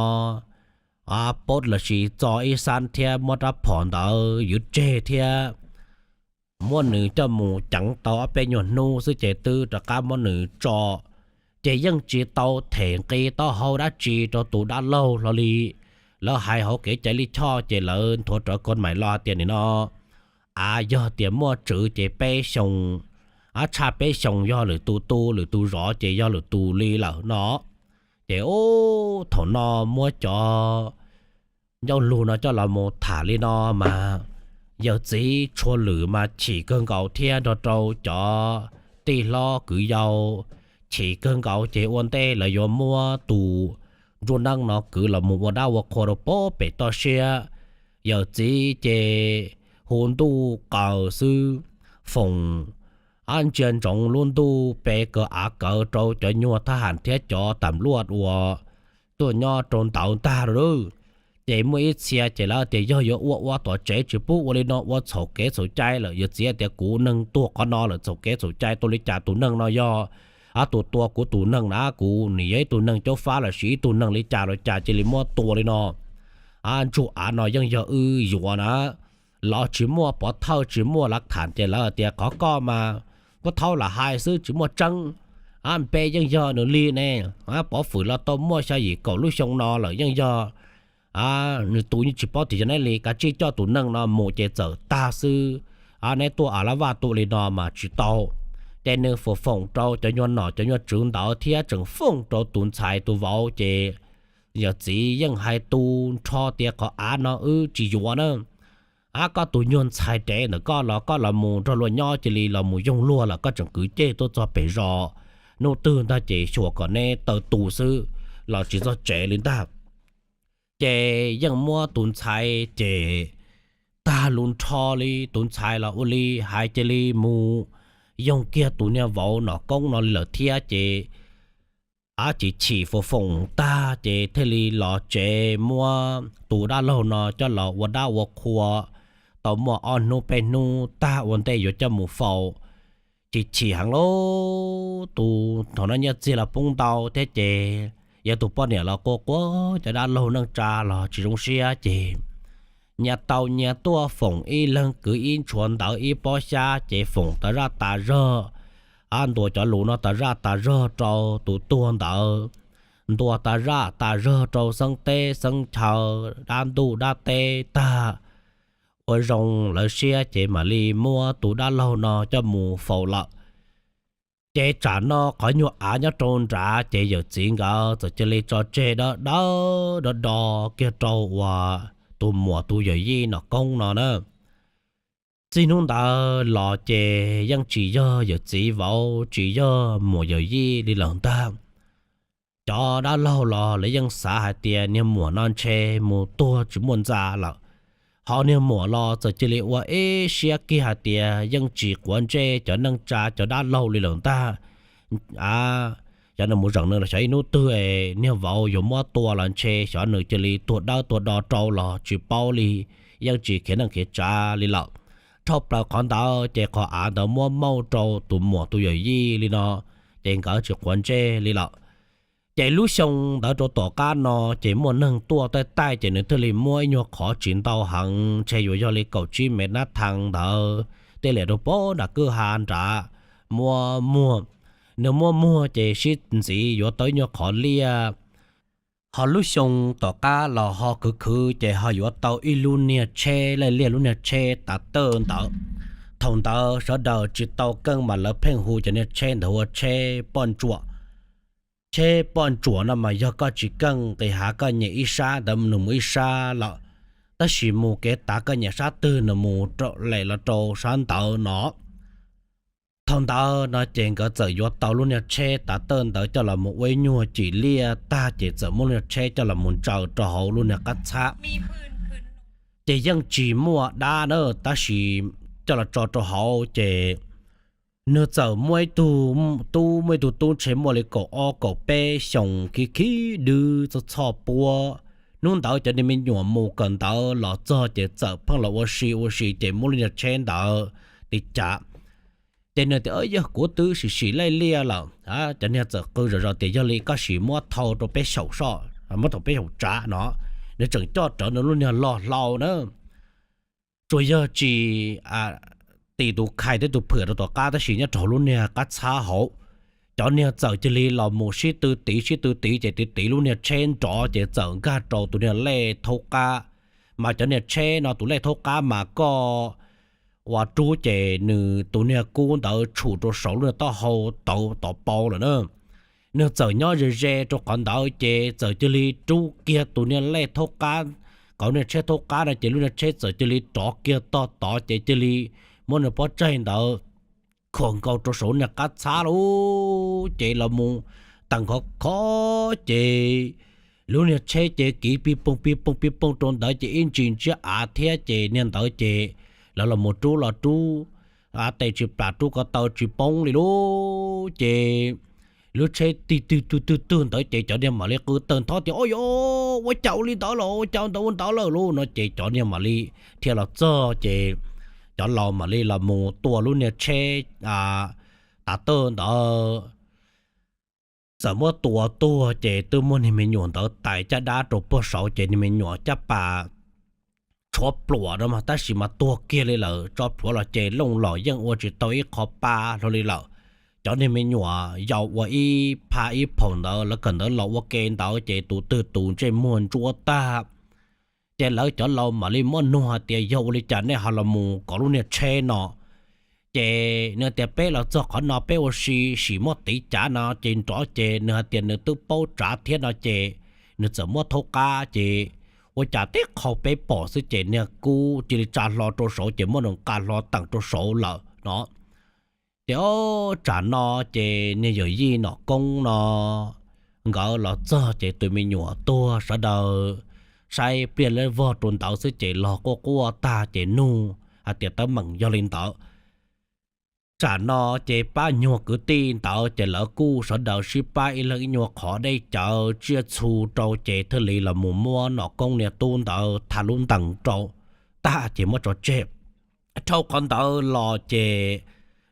pov lossis txo ib xab thiab muab rab phom ntawd ywv tseg thiab muab nws coj mus ceev tau ob peb nyuag hnub xwb ces twb rov qab muab nws tso. Ces yeej tsis tau them nqi taub hau dab tsi rau tus dab laug hlo li. lawv hais hauv kev cai lij choj ces lawv nthuav rawv koj maim los tias nim no av yog tias muaj tswv ces peb xyoo, av tshaj peb xyoo yog lwm tus tu, lwm tus zov ces yog lwm tus li lawm no. Ces ub thaum no muab cov ncauj lus no coj los mus tham li no mas yawm txiv Tshua Lwm mas chim kawg nkaus thiab nrog rau cov tij hlob kwv yau chim kawg nkaus ces ua ntej lawv yuav muab tus ntsuj neeb no kwv los mus ua dab ua qhua rau pem toj siab. Yawm txiv ces hu ntuj qaws xwb, Foom ab ntsia ntsoov lub ntuj pe kawg av kawg rau cov nyuag thab ham thiab cov tam luaj uas tuaj nyob rau ntawd ntag lauj. Ces muaj ib txhia ces lawv tias yog yuav ua ua tom tsev tsis pub ua li no ua txhaum kev txhaum cai lawm. Yawm txiv tias kuv neeg tuag qhov no lawm txhaum kev txhaum cai tua li cas tus neeg no yog ab tus tua kuv tus neeg na, kuv nim yog ib tug neeg caub fab los sis ib tug neeg li cas los cas cia li muab tua li no. Ab ntsuj av no yeej yog wb yuav na, los tsis muaj pov thawj tsis muaj lav tham ces lawv tias qhov koj mas kuv thaub lam hais xwb tsis muaj tseeb. Ab npe yeej yog nws li ne, pov fwm los tau muaj xya yim kaum lub xyoo no lawm yeej yog nws tus yeej tsis paub tias yog neb li, kav tsij coj tus neeg no mus ces txawm tag xwb. Neb tuaj a la vaj tua li no mas tsis tau. Ces nws foom foom rau cov nyuag nom cov nyuag tswv ntawd thiab tseem foom rau tus ntxhais tus vauv ces yawm txiv yeej hais tu nrho tias qhov av no wb tsis yuav na. Ab koj tus nyuag ntxhais dev ntawm koj los koj los mus nrog luag nyob cia li los mus yoog luag lawm koj tseem kwv ceg tuaj txog pem zos, hnub twg ntag ces xyuas kom neb taw tu xwb los tsis txog tsev li ntag. Ces yeej muab tus ntxhais ces tag lus nrho li, tus ntxhais los ua li hais cia li mus yoog kiag tus niag vauv nom koob no li lawm thiab ces ab chim chim foom foom tag ces thiaj li los tsev muab tus dab laug no coj los ua dab ua qhua tau muaj ob hnub peb hnub tag ua ntej yuav coj mus faus. Chim chim heev lauj, tus thaum no nyiaj txiag los poob ntau thiab ces yog tus poj niam los quaj quaj cov dab laug neej tsa los tsis zoo siab ces nyias tau nyias tuaj foom ib leeg kwv ib ntshuav ntawv ib pob xyab ces foom tas zaj tas zog, ab ntuas cov lus no tas zaj tas zog rau tus tuag ntawd, ntuas tas zaj tas zog rau xeeb teb xeeb chaw dab ntuj dab teb tag, ua zoo lawv siab ces mam li muab tus dab laug no coj mus faus lawm. Ces tsam no qhov nyuag av nyob rau nrad ces yawm txiv nkawd txawm cia li tso tseg dawb dawb do do kiag rau uas tus muam tus yawm yij nom koob no na. Txij hnub ntawd los ces yeej tsis yog yawm txiv vauv tsis yog muam yawm yij li lawm ntag. Cov dab laug los lawv yeej xav hais tias niag muam no ntshe mus tuag tsis muaj ntxa lawm. Ho niag muam los txawm cia li ua ib siab kiag hais tias yeej tsis quav ntsej cov neej tsa cov dab laug li lawm ntag. A, xyov nws mus zeem nws los xyov ib hnub twg niag vauv yuav muab tua los ntshe xyov nws cia li tuag dawb tuag do rau los tsis paub li, yeej tsis khiav neej khiav tsav li lawm. Dhau plaws qhov ntawd ces qhov av ntawd muab mauj rau tus muam tus yawm yij li no, ces nkawd tsis quav ntsej li lawm. Ces lub xyoo ntawd rau tom qab no ces muaj neeg tuaj taij taij ces nws thiaj li muab ib nyuag qhov tsis ntau heev ntshe yuav yog li kaum tsib mev nab thee ntawd, tej liam rau pem nram kwj ha nrad, muab muag. Nws muab muag ces sib ntxiv yuav tau ib nyuag qhov liaj. Ho lub xyoo tom qab los ho khwv khwv ces ho yuav tau ib lub niag tsheb laij liaj lub niag tsheb tav tawj ntawd. Thaum ntawd sawv daws tsis tau keej mas lawv pheej hu cov niag tsheb ntawd ua tsheb poj ntsuam. Tsheb poj ntsuam no mas yog koj tsis keej nqis hav koj nyem ib sab ntawd nws mus ib sab lawm, tab sis mus kev tav koj nyem sab twg nws mus lem los rau sab ntawd no. Thaum ntawd no ces nkawd txawm yuav tau lub niag tsheb tav tawj ntawd coj los mus ua ib nyuag cim liaj tag ces txawm muab lub niag tsheb coj los mus ntsaws rau hauv lub niag qab txhab. Ces yeej tsis muaj dab na, tab sis coj los tso rau hauv ces nws txawm muaj ib tug tub, muaj ib tug tub ntshe muaj li kaum ob kaum peb xyoos khib khib dwb txoj txhoj puab. Hnub ntawd cov niag me nyuam mus kawm ntawv los txog ces txawm pheej los ua si ua si ces muab lub niag tsheb ntawd tiv cav. Ces nws tias, Yog kuv twb sim sim laij liaj lawm. Cov niag txawm qw zom zaws tias, Yog li koj sim muab thau rau peb xyaum soj, muab thau peb xyaum tsav no. Nws tseem coj rawv nws lub niag loj hlau na. Tsuas yog tsis tim tus khais thiab tus phwm rau tom qab tab sis nyob rau hauv lub niag qab txhab hauv. cov niag txawm cia li los mus sib tw tiv sib tw tiv ces tiv tiv lub niag tsheb nrov ces txawm nkag rau tus niag lej thaub qab. Mas cov niag tsheb no tus lej thaub qab mas koj ua rub ces nws tus niag kub ntawd tshum rau saum lub niag taub hau tawv tov pau lawm na. Nws txawm nyob ze ze rau qhov ntawd ces txawm cia li rub kiag tus niag lej thaub qab, kom niag tsheb thaub qab no ces lub niag tsheb txawm cia li rov kiag tog tod ces cia li muab nws pob tsaig ntawd khuam nkaus rau saum niag qab txhab lawm ces los mus tawm khov khov ces lub niag tsheb ces kiv pij pooj pij pooj pij pooj rau ntawd ces ib ntsis ntsiab av thiab ces niag ntawd ces lawv los mus rub los rub tes tsis plam rub ko taw tsis poob li lauj ces lub tsheb tig twg twg twg twg ntawd ces cov niag mam li qw tawg ntho tias, Ua cas ua li ntawd los ua cas ntawd ua ntawd lawm lauj no ces cov niag mam li dhia los txog ces cov laus mam li los mus tua lub niag tsheb tav tawj ntawd. Txawm muab tua tuag ces twb muab niag me nyuam ntawd tais caj dab rau puag saud ces niag me nyuam caj pas tshuav pluam no mas tab sis mas tuag kiag li lawm, tso plhuav los ces looj los yeej ua tsis tau ib qho pa hlo li lawm. Cov niag me nyuam yaus ua ib pha ib phaum ntawd lawv kawm ntawv los ua ke ntawd ces tus twg tus ntsej muag ntsuab tag. Ces lawv cov laus mam li muab nug hais tias, Yog ua li cas nej ho los mus kov lub niag tsheb no? Ces nws tias, Peb los txog qhov no peb ua si sim muab tiv cav no ces nrov ces nws hais tias nws twb paub tsav thiab no ces nws txawm muab thaub qab ces ua cas tib qho peb pom xwb ces niag kub cia li tsa hlo rau saud ces muab nws nqa hlo teem rau saud lawm no. Ces ob tsam no ces niag yawm yij Nom Koob no nkawd los txog ces tus me nyuam tuag sawv daws saib pliaj lawv vog rau ntawd xwb ces los quaj quaj tag ces nug hais tias teeb meem yog li ntawd. Tsam no ces pab nyuag kwv tij ntawd ces lawv kuj sawv daws sib pab ib leeg ib nyuag qhov dej cawv tsiaj txhu rau ces thiaj li los mus muab Nom Koob niag tub ntawd tha lub ntees rau tag ces muab tso tseg. Dhau qhov ntawd los ces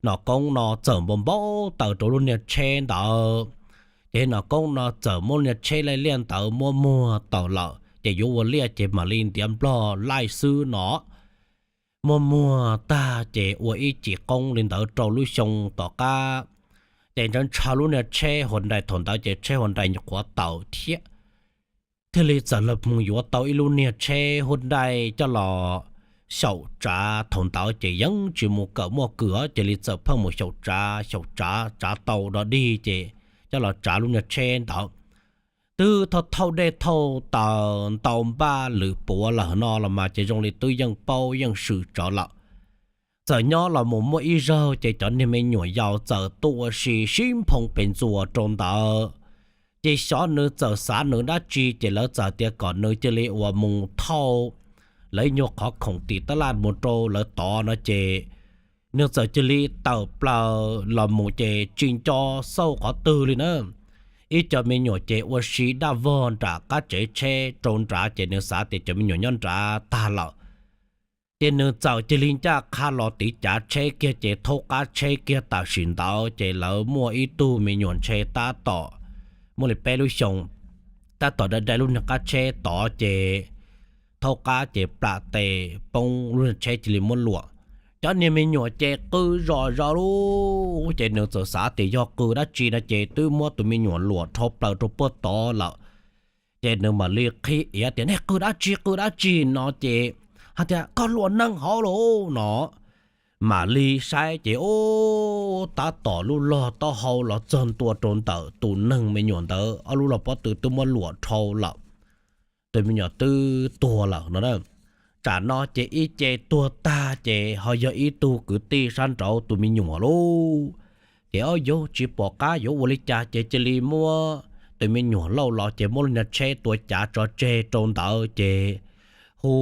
Nom Koob no txawm npau npau taws rau lub niag tsheb ntawd. Ces Nom Koob no txawm muab lub niag tsheb laij liaj ntawd muab muag tawm lawm ces yuav ua liaj ces mam li ntiav nplog laij xwb no. Muab muag tag ces ua ib cim qoob li ntawd rau lub xyoo tom qab. Ces ntshaw ntshaw lub niag tsheb hua nrai thaum ntawd ces tsheb hua nrai nyuam qhuav tawm thiab. Thiaj li txawm los mus yuav tau ib lub niag tsheb hua nrai coj los xyaum tsav thaum ntawd ces yeej tsis mus kawm muaj kws os, cia li txawm pheej mus xyaum tsav xyaum tsav tsav tau dog dig ces coj los tsav lub niag tsheb ntawd. Twb thauj thauj dej thauj taws ntau npaj lwm puav lawm no los mas ces zoo li twb yeej paub yeej swm tsawv lawm. Txawm nyob los mus muaj ib zaug ces cov niag me nyuam yaus txawm tuaj ua si sib nphoo pes ntxuas rau ntawd. Ces xyov nws txawm xav nws dab tsi ces lawv txawm tias kom nws cia li uas mus thauj lawv ib nyuag qhov khoom tim tab laj mus rau lawv tod no ces nws txawm cia li tawm plaws los mus ces tsis nco xauj qhov twg li na. Ib co me nyuam ces ua si daj vog nram qab tsev tsheb rau nrad ces nws xav tias cov me nyuam nyob nrad tag lawm. Ces nws txawm cia li ncaj qha los tiv cav tsheb kiag ces thaub qab tsheb kiag tam sim ntawd ces lawv muaj ib tug me nyuam ntshe tab tom muaj li peb lub xyoo, tab tom dai dai lub niag qab tsheb tod ces thaub qab ces plam tes poob lub niag tsheb cia li muab luam. Cov niag me nyuam ces qw zom zaws lub ces nws txawm xav tias yog qw dab tsi no ces twb muab tus me nyuam luam dhau plaws rau puag tod lawm. Ces nws mam li qhib iav tias nej qw dab tsi qw dab tsi no ces hais tias koj luam neeg hauv lauj no. Mam li saib ces ub tab tom lub log taub hau los txog ntua rau ntawm tus neeg me nyuam ntawd ob lub log pob tw twb muab luam dhau lawm. Tus me nyuam twb tuag lawm no. Tsam no ces ib ce tuag tag ces ho yog ib tug kwv tij sab nraud tus me nyuam lauj. Ces ob yug tsis pom qab yuav ua li cas ces cia li muab tus me nyuam lauj los ces muab lub niag tsheb tua cav tso tseg rau ntawd ces hu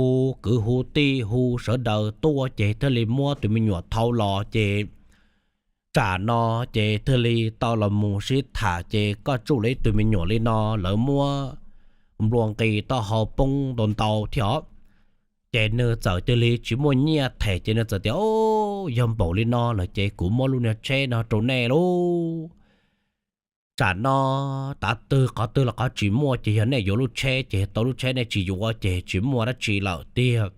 kwv hu tij hu sawv daws tuaj ces thiaj li muab tus me nyuam thau los ces tsam no ces thiaj li tau los mus sib tham ces koj tsuj lawv ib tug me nyuam li no lawv muab nplua nqis taub hau poob ntau ntau thiab os. Ces nws txawm cia li tsis muaj nyiaj them ces nws txawm tias, Yog npaum li no lawm ces kuv muab lub niag tsheb no rau nej lauj. Tsam no tav twg qhov twg los qhov tsis muaj ces yog nej yuav lub tsheb ces tau lub tsheb, nej tsis yuav ces tsis muaj dab tsi lawm tiag.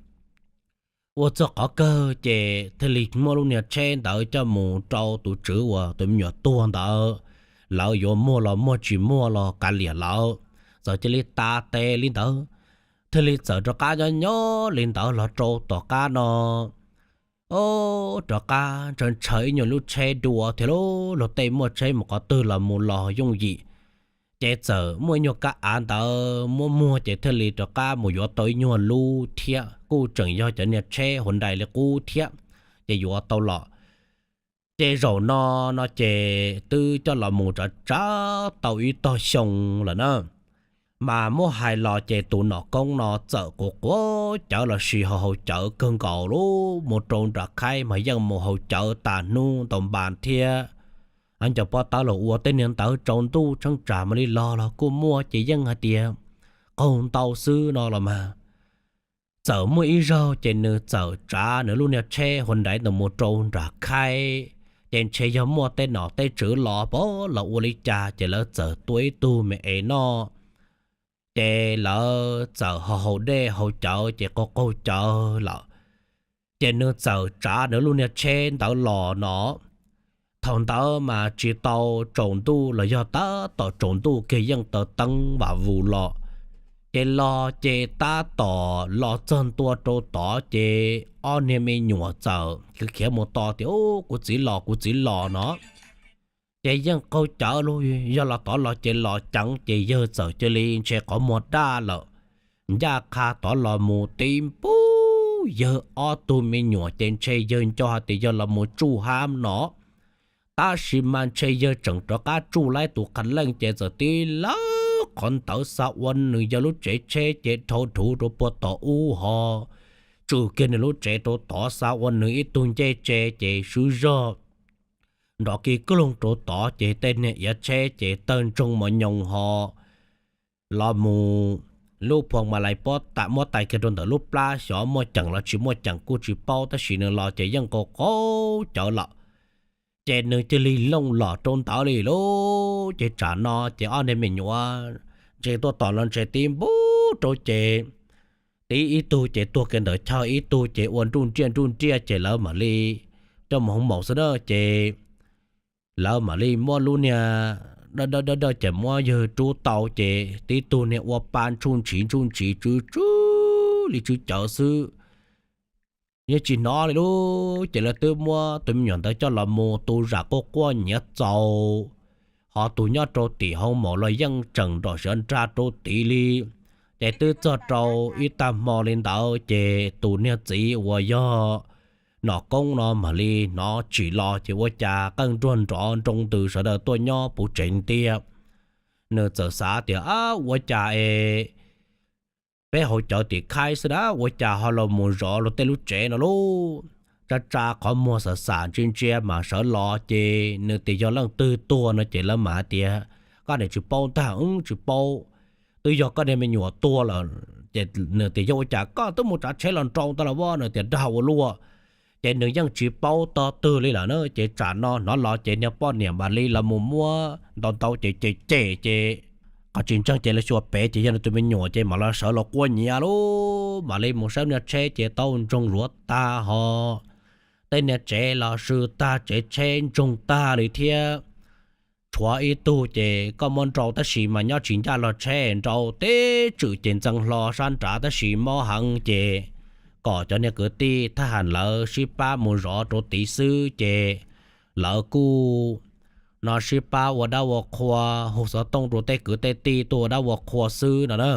Ua txog qhov kawg ces thiaj li muab lub niag tsheb ntawd coj mus rau tus tswv uas tus me nyuam tuag ntawd. lawv yuav muag los muag, tsis muag los kav liam lawv. Txawm cia li tas tes li ntawd, thiaj li txawm rov qab nyob nyob li ntawd los rau tom qab no, o, rov qab ntshaw ntshaw ib nyuag lub tsheb dua thiab lauj. Luag tej muaj tsheb mus qhov twg los mus los yooj yim, ces txawm muaj ib nyuag kab av ntawd muab muag ces thiaj li rov qab mus yuav tau ib nyuag lub thiab, kuj tseem yog cov niag tsheb hua nrais li qub thiab, ces yuav tau los. Ces zaum no, no ces twb coj los mus tsav tsav tau ib tog xyoo lawm na. Mas muab hais los ces tus nom koob no txawm quav quav cawv los sis haus haus cawv kawg nkaus li, mus rau nram khaib mas yeej mus haus cawv tas hnub ntaus npas thiab. Ncaws pob tawb los ua tej niag ntawd, tsaus ntuj tsheej tsam mam li los los kuj muaj, ces yeej hais tias qaug ntau xwb no los mas. Txawm muaj ib zaug ces nws txawm tsav nws lub niag tsheb hua nrais ntawd mus rau nram khaib, ces ntshe yog muaj tej nom tej tswv los pab los ua li cas ces lawv txawm tua ib tug me es noj. Ces lawv txawm haus haus dej haus cawv ces qaug qaug cawv lawm, ces nws txawm tsav nws lub niag tsheb ntawd los no. Thaum ntawd mas tsis tau tsaus ntuj los yog tab tom tsaus ntuj kiag, yeej taws teeb vam vus los. Ces los ces tab tom los txog ntua rau tod ces ob niag me nyuam txawm khiav khiav mus tos tias, Kuv txiv los, kuv txiv los no. Ces yeej qaug cawv lauj, yawg los tod los ces los ceev ces yawg txawm cia li ntshe qhov muag daj lawm, ncaj qha tod los mus tib npug yawg ob tug me nyuam ces ntshe yawg nco hais tias yawg los mus tsuj hab no. Tab sis mas ntshe yawg tseem rov qab tsuj laib tus qha leej ces txawm tib lawv qhov ntawd xa ua nws yawg lub tsev tsheb ces dhau dhuv rau puag tom ub ho, tswm kiag nws lub tsev rau tod xa ua nws ib tug ncej tsev ces swb zog nrov kig kloog rau tod ces tej niag iav tsheb ces tawg ntsoog mos nyoos ho los mus, lub phuas mas lais muab tais kiag rau ntawm lub plab, xyov muaj ceem los tsis muaj ceem kuj tsis paub, tab sis nws los ces yeej qaug qaug cawv lawm. Ces nws cia li looj los rau ntawd li lauj. Ces tsam no ces ob niag me nyuam ntshe tuaj tom los ntshe tib npug rau ces tib ib tug ces tuag kiag ntawm chaw, ib tug ces ua nruj nriaj nruj nriaj ces lawv mam li coj mus hoob maum xwb na. Ces lawv mam li muab lub niag dawj dawj dawj ces muab yawg rub tau ces tib tug niag ua pa ntshuj ntshiv ntshuj ntshiv tsw tsw li tsw cawv xwb, yeej tsis hnov li lauj. Ces lawv twb muab tus me nyuam ntawd coj los mus tu zam quaj quaj nyiav txaus, ho tus nyob rau tim hoob maum los yeej tseem nrom siav nrag rau tid li. Ces twb txog rau ib tag hmo li ntawd ces tus niag txiv uas yog nom koob no mam li hnov tsim los ces ua cas qeej nruag nrov nroo ntws sawv daws tuaj nyob puv tsev ntiag. Nws txawm xav tias, Ab, ua cas es peb haus cawv tim khaib xwb na, ua cas ho los mus zov luag tej lub tsev no lauj? Tsa tsa qhov muag xam xam ntsia ntsia mas sawv los ces nws tias yog leej twg tuag no ces lawv mam hais tias, Koj niam tsis paub ntag, tsis paub, twb yog koj niag me nyuam tuag lawm. Ces nws tias, Yog ua cas koj twb mus tsav tsheb los nrau tau los vaj? Nws tias, Dag ua luaj. Ces nws yeej tsis paub tog twg li lawm na. Ces tsam no hnov los ces niag poj niam mam li los mus muab ntau ntau ces cem cem ces qhov tsis ntseeg ces lawv xyuas pem ces yog nws tus me nyuam ces mam los sawv los quaj nyiav lauj. Mam li mus saib niag tsheb ces tau ntsoog zuav tag ho, tej niag tsev los swb tag, tsev tsheb ntsoog tag li thiab. Tshuav ib tug ces koj muab nrau tab sis mas nyob tsis ncaj los tsheb nrau teb tswm ces ntxeev hlo sab nrad tab sis mob heev ces kom cov niag kwv tij thab ham lawv sib pab mus zov rau tid xwb ces lawv kuj no sib pab ua dab ua qhua, hu xov tooj rau tej kwv tej tij tuaj ua dab ua qhua xwb no na.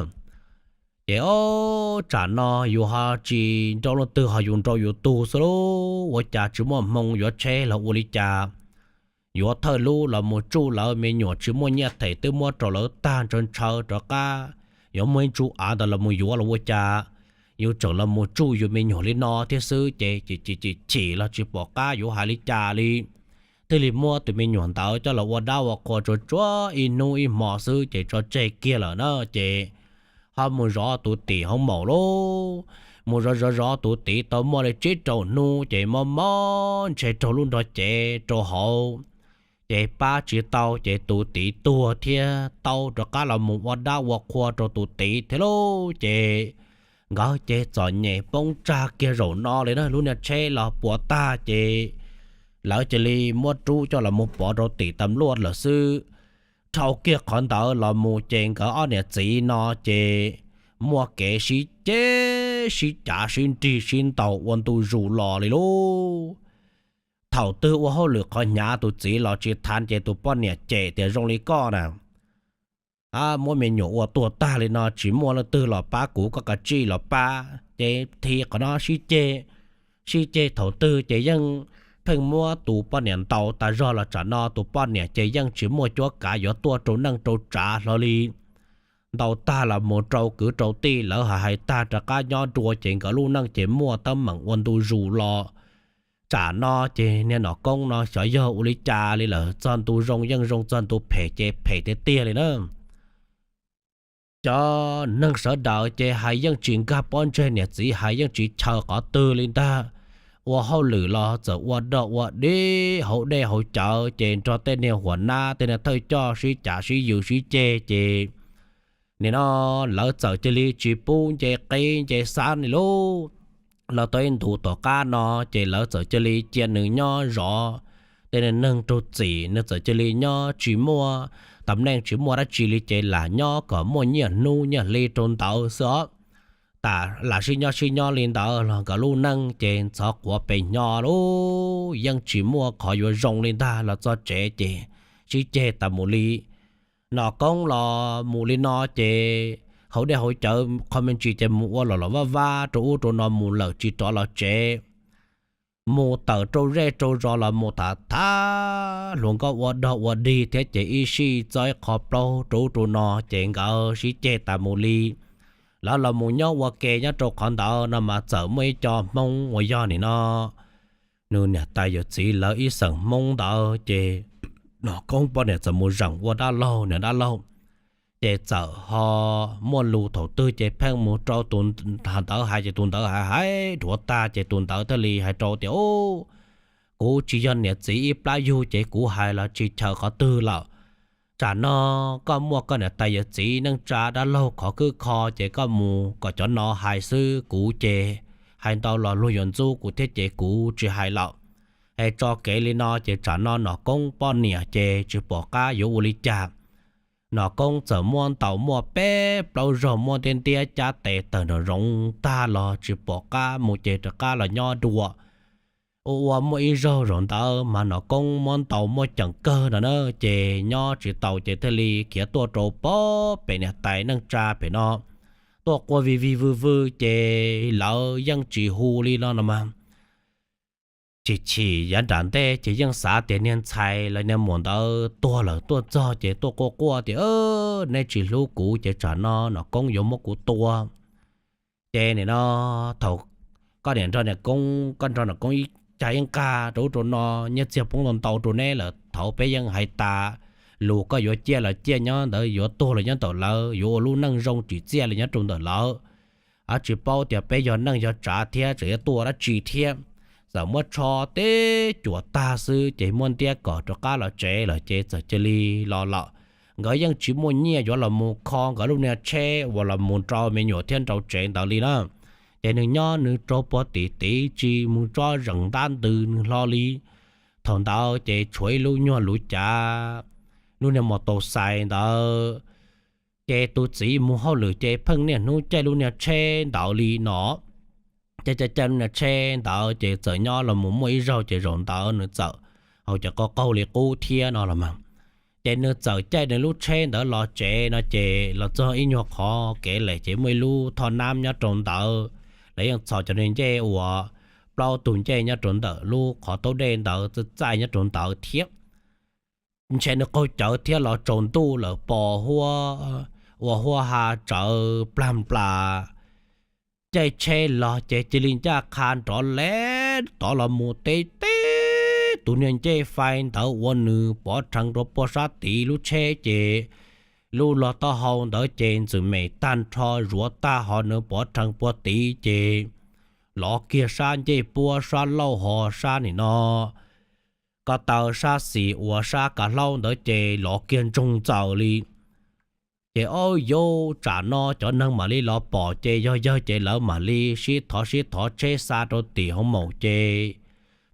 Ces ob tsam no yus ho tsis nrau leej twg ho yus nrau yus tug xwb lauj. Ua cas tsis muaj hmoo yuav tsheb los ua li cas? Yuav thawj lub los mus tsuj lawv me nyuam tsis muaj nyiaj them twb muab rau lawv tag ntshaw ntshaw rov qab, yuav muaj ib ntsu av ntawd los mus yuav los ua cas yus tseem los mus tsuj yus me nyuam li no thiab xwb ces chim chim los tsis pom qab yuav hais li cas li. Thiaj li muab tus me nyuam ntawd coj los ua dab ua qhua tsuag tsuag ib hnub ib hmo xwb ces tso tseg kiag lawm na. Ces ho mus zov tus tim hoob maum lauj. Mus zov zov zov tus tid tau muaj li tsib rau hnub ces mob mob ntshe raug lub nrog cev rau hauv, ces pab tsis tau ces tus tid tuag thiab tau rov qab los mus ua dab ua qhua rau tus tid thiab lauj. Ces nkawd ces txom nyem poob tsag kiag zaum no li na. Lub niag tsheb los puas tag ces lawv cia li muab rub coj los mus pov rau tim tas luaj lawm xwb. dhau kiag qhov ntawd los mus ces nkawd ob niam txiv no ces muaj kev sib ceg sib cav sib nrig sib ntaus ua ntu zus los li lauj. Thaum twg ua hauj lwm qhov hnyav tus txiv los tsis thav ces tus poj niam cem tias zoo li koj na, muab me nyuam ua tuag tag li no tsis muaj leej twg los pab kuv, koj kav tsij los pab. Ces thi qhov no sib ceg, sib ceg thaum twg ces yeej pheej muab tus poj niam ntaus tas zog los tsam no tus poj niam ces yeej tsis muaj cuab kav yuav tuaj rau neej rau tsav hlo li. Ntaus tag los mus rau kwv rau tij lawv hais hais tag rov qab nyob dua ces nkawd lub neej ces muaj teeb meem ua ntu zus los. Tsam no ces niag Nom Koob no xyov yog ua li cas li lawm, txog ntu zoo yeej zoo, txog ntu phem ces phem tiag tiag li na. Cov neeg sawv daws ces hais yeej tsis nkag pob ntseg, niam txiv hais yeej tsis chaws qhov twg li ntag. Ua hauj lwm los txawm ua dog ua dig hauv dej hauv cawv ces nrog tej niag huam nab tej niag thawj coj sib cav sib yws sib ceg ces nim no lawv txawm cia li tsis pub nce qib nce xab li lauj. Los tau ib ntus tom qab no ces lawv txawm cia li cia nws nyob zov tej neeg raug txim, nws txawm cia li nyob tsis muaj tam neej tsis muaj dab tsi li ces lam nyob kom muaj nyiaj hnub nyiaj hli rau ntawd xwb os. Tam lam sib nyob sib nyob li ntawd los nkawd lub neej ces ntxhov quav pes hnyo lauj, yeej tsis muaj qhov yuav zoo li ntag. Los txog tsev ces sib ceg tas mus li. Nom Koob los mus li no ces hauv dej hauv cawv qho me ntsis ces mus ua los los vaj vab rau ub rau no mus lawm tsis rov los tsev. Mus tawm rau zej rau zos los mus tham tham hluas nkauj ua dog ua dig thiab ces ib sij txog ib qho plaub rau ub rau no ces nkawd sib ceg tas mus li. Lawv los mus nyob ua ke nyob rau qhov ntawd no mas txawm muaj ib co Hmoob uas yog nim no nws niam tais yawm txiv lawv ib xeem Hmoob ntawd ces Nom Koob poj niam txawm mus zeem ua dab laug, niam dab laug ces txawm ho muaj lus thaum twg ces pheej mus rau tus ntawd hais ces tus ntawd hais hais dhuav tag ces tus ntawd thiaj li hais rau tias, Kuv tsis yog niam txiv ib plab yug ces kuv hais los tsis chaws qhov twg lawm. Tsam no koj muaj koj niam tais yawm txiv neej tsa dab laug khov kwb kho ces koj mus kom cov no hais xwb, kuv ces hais ntau los luag yuav ntxub kuv thiab ces kuv tsis hais lawm. Es tso kev li no ces tsam no Nom Koob poj niam ces tsis pom qab yuav ua li cas. Nom Koob txawm muab ntaus muaj peb plaub zaug muab ntiab ntiab cab tes tawm nraum zoov tag los tsis pom qab mus ces rov qab los nyob dua. Ua ua muaj ib zaug zaum ntawd mas Nom Koob muab ntaus muaj ceem kawg no na ces nyob tsis tau ces thiaj li khiav tuaj rau pem niam tais neej tsa pem no tuaj quaj vij vij vwj vwj ces lawv yeej tsis hu li no no mas. Chim chim yav nram ntej ces yeej xav tias niag ntxhais lawv niag muam ntawd tuag lawm, tuaj txog ces tuaj quaj quaj tias, Neb tsis hlub kuv ces tsam no Nom Koob yuav muab kuv tua. Ces nim no thaum koj niam nrog niam Koob, koj nrog niam Koob ib cag ib nqag rau ub rau no, nyiaj txiag poob ntau ntau rau neb lawm, thaum peb yeej hais tas lus koj yuav ciaj los ciaj nyob ntawd, yuav tuag los nyob ntawm lawv, yuav ua lub neej zoo tsim txiaj li nyob rau ntawm lawv. Tsis paub tias peb yog neej yog tsav thiab tseem yuav tuaj dab tsi thiab. Txawm muab tsho teb cuam tag xwb ces muab ntiab kom rov qab los tsev lawm ces txawm cia li los lawm. Nkawd yeej tsis muaj nyiaj yuav los mus kho nkawd lub niag tsheb uas los mus nrau me nyuam thiab nrau tsev ntawd li na. Ces nws nyob nws rau puag tim tid tsis mus tsob zeem ntab ntws nws hlo li. Thaum ntawd ces tshuav ib lub nyuag luv cav, lub niag mos taus xais ntawd. Ces tus txiv mus hauj lwm ces pheej niaj hnub caij lub niag tsheb ntawd li no. Caij caij caij lub niag tsheb ntawd ces txawm nyob los mus muaj ib zaug ces zaum ntawd nws txawm haus cov qaug qaug li qub thiab no los mas. Ces nws txawm caij nws lub tsheb ntawd los tsev no ces los txog ib nyuag qhov kev lem ces muaj ib lub thoj nab nyob rau ntawd. Lawv yeej txhos cov niag ncej uas plaub tug ncej nyob rau ntawm lub qhov taub dej ntawd txaij txaij nyob rau ntawd thiab. Ntshe nws qaug cawv thiab los tsaus ntuj lawm pos huab ua huab ha tsawv plag nplas. Caij tsheb los ces cia li ncaj qha nrov lev tod los mus teb teb tus niag ncej fais ntawd uas nws pov rhees rau puag sab tid lub tsheb ces lub log taub hau ntawd ces ntxwm mem tag nrho zuav tag ho nws pov rhees puag tid ces lov kiag sab ncej puab sab lauj ho sab nim no ko taw sab xis uas sab kav hlaub ntawd ces lov kiag ntsoog ntxaws li. Ces ob yaus tsam no cov neeg mam li los pom ces yog yawg ces lawv mam li sib thov sib thov tsheb xa rau tim hauv maus ces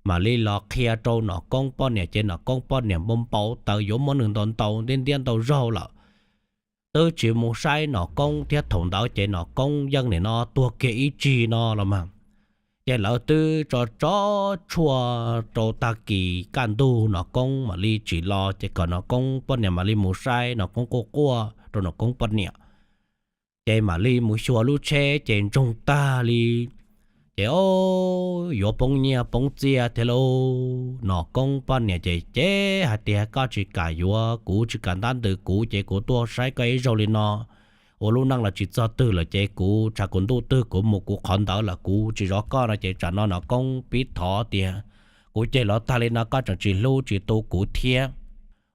mam li los qhia rau Nom Koob poj niam ces Nom Koob poj niam npau npau taws yuav muab nws ntaus ntaus ntiab ntiab ntau zaug lawm, twb tsis mus saib Nom Koob thiab. Thaum ntawd ces Nom Koob yeej nim no tuag kiag ib tsig no los mas. Ces lawv twb tso tso tshuaj rau tag kis kaj ntug Nom Koob mam li tsim los ces kom Nom Koob poj niam mam li mus saib, Nom Koob quaj quaj rau Nom Koob poj niam. Ces mam li mus xyuas lub tsheb ces ntsoog tag li. Ces o, yuav poob nyiaj poob txiaj thiab lauj. Nom Koob poj niam ces ces hais tias koj tsis kam yuav kuv, tsis kam ntab ntws kuv ces kuv tuaj saib koj ib zaug li no ua lub neej los tsis txog twg lawm ces kuv tshav kuv ntuj twg kuv mus kuv qhov ntawd lawm, kuv tsis zov koj no ces tsam no Nom Koob pib thov tias kuv ceg los tag li no koj tseem tsis hlub tsis tu kuv thiab.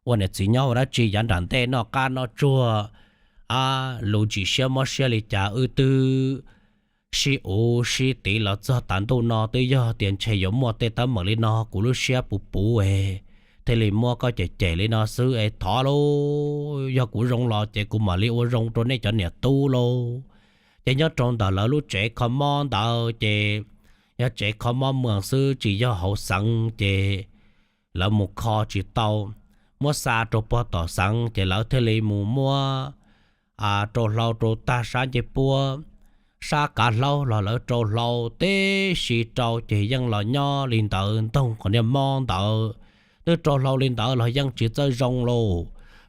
Ua niam txiv nyob ua dab tsi yav nram ntej noj qab noj tsuag, a, lus tsis siab mob siab li cas wb twb sib uv sib tiv los txog tav ntuj no twb yog tias ntshe yuav muaj tej teeb meem li no kuv lub siab puv puv es thiaj li muab koj cem cem li no xwb es thov lauj, yog kuv zoo los ces kuv mam li ua zoo rau nej cov niam tub lauj. Ces nyob rau ntawm lawv lub tsev kho mob ntawd ces yog tsev kho mob mwas xwb tsis yog hauv xeev ces lawv mus kho tsis tau, muab xa rau puag tom xeev ces lawv thiaj li mus muab rau hlau rau tag sab ncej puab, sab kav hlaub los lawv rau hlau tib si rau ces yeej los nyob li ntawd ntoog qhov niag mob ntawd. Twb rau hlau li ntawd los yeej tsis txawj zoo lauj.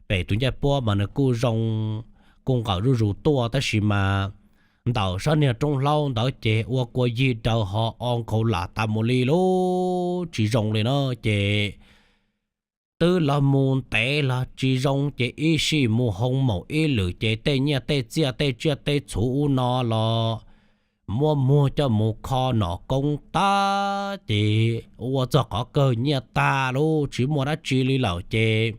Pem tus ncej puab mas nws kuj zoo, kuj nqawm zuj zus tuaj tab sis mas ntawm sab niag roob hlaub ntawd ces ua kua yig daws ho o nkhaus lam tas mus li lauj, tsis zoo li na. Ces twb los mus ntev los tsis zoo ces ib sij mus hoo maum ib lwm ces tej nyiaj tej txiaj tej tsiaj tej txhuv ub no los muab muag coj mus kho Nom Koob tag ces ua txog qhov kawg nyiaj tag lauj, tsis muaj dab tsi li lawm ces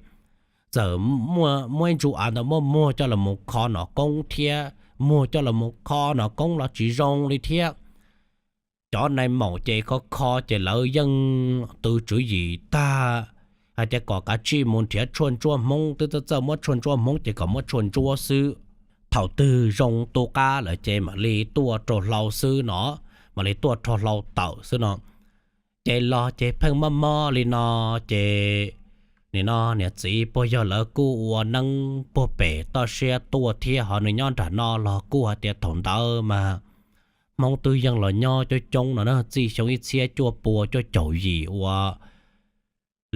txawm muab ib ntsu av ntawd muab muag coj los mus kho Nom Koob thiab, muag coj los mus kho Nom Koob los tsis zoo li thiab. Cov nai maum ces kho kho ces lawv yeej tw tswv yim tag hais tias kom kav tsij mus nrhiav tshuaj ntsuab Hmoob, twb txawj txawj muab tshuaj ntsuab Hmoob ces kom muab tshuaj ntsuab xwb. Thaum twg zoo tu qab lawm ces mam li tuaj rau hlau xwb no, mam li tuaj rho hlau tawm xwb no. Ces los ces pheej mob mob li no ces nim no niam txiv puag yog lawv kuj ua neeb puag pem toj siab tuaj thiab, ho nws nyob nram no los kuj hais tias thaum ntawd mas Hmoob twb yeej los nyob coob coob no na, txij xyoo ib txhiab cuaj pua cuaj caum yim uas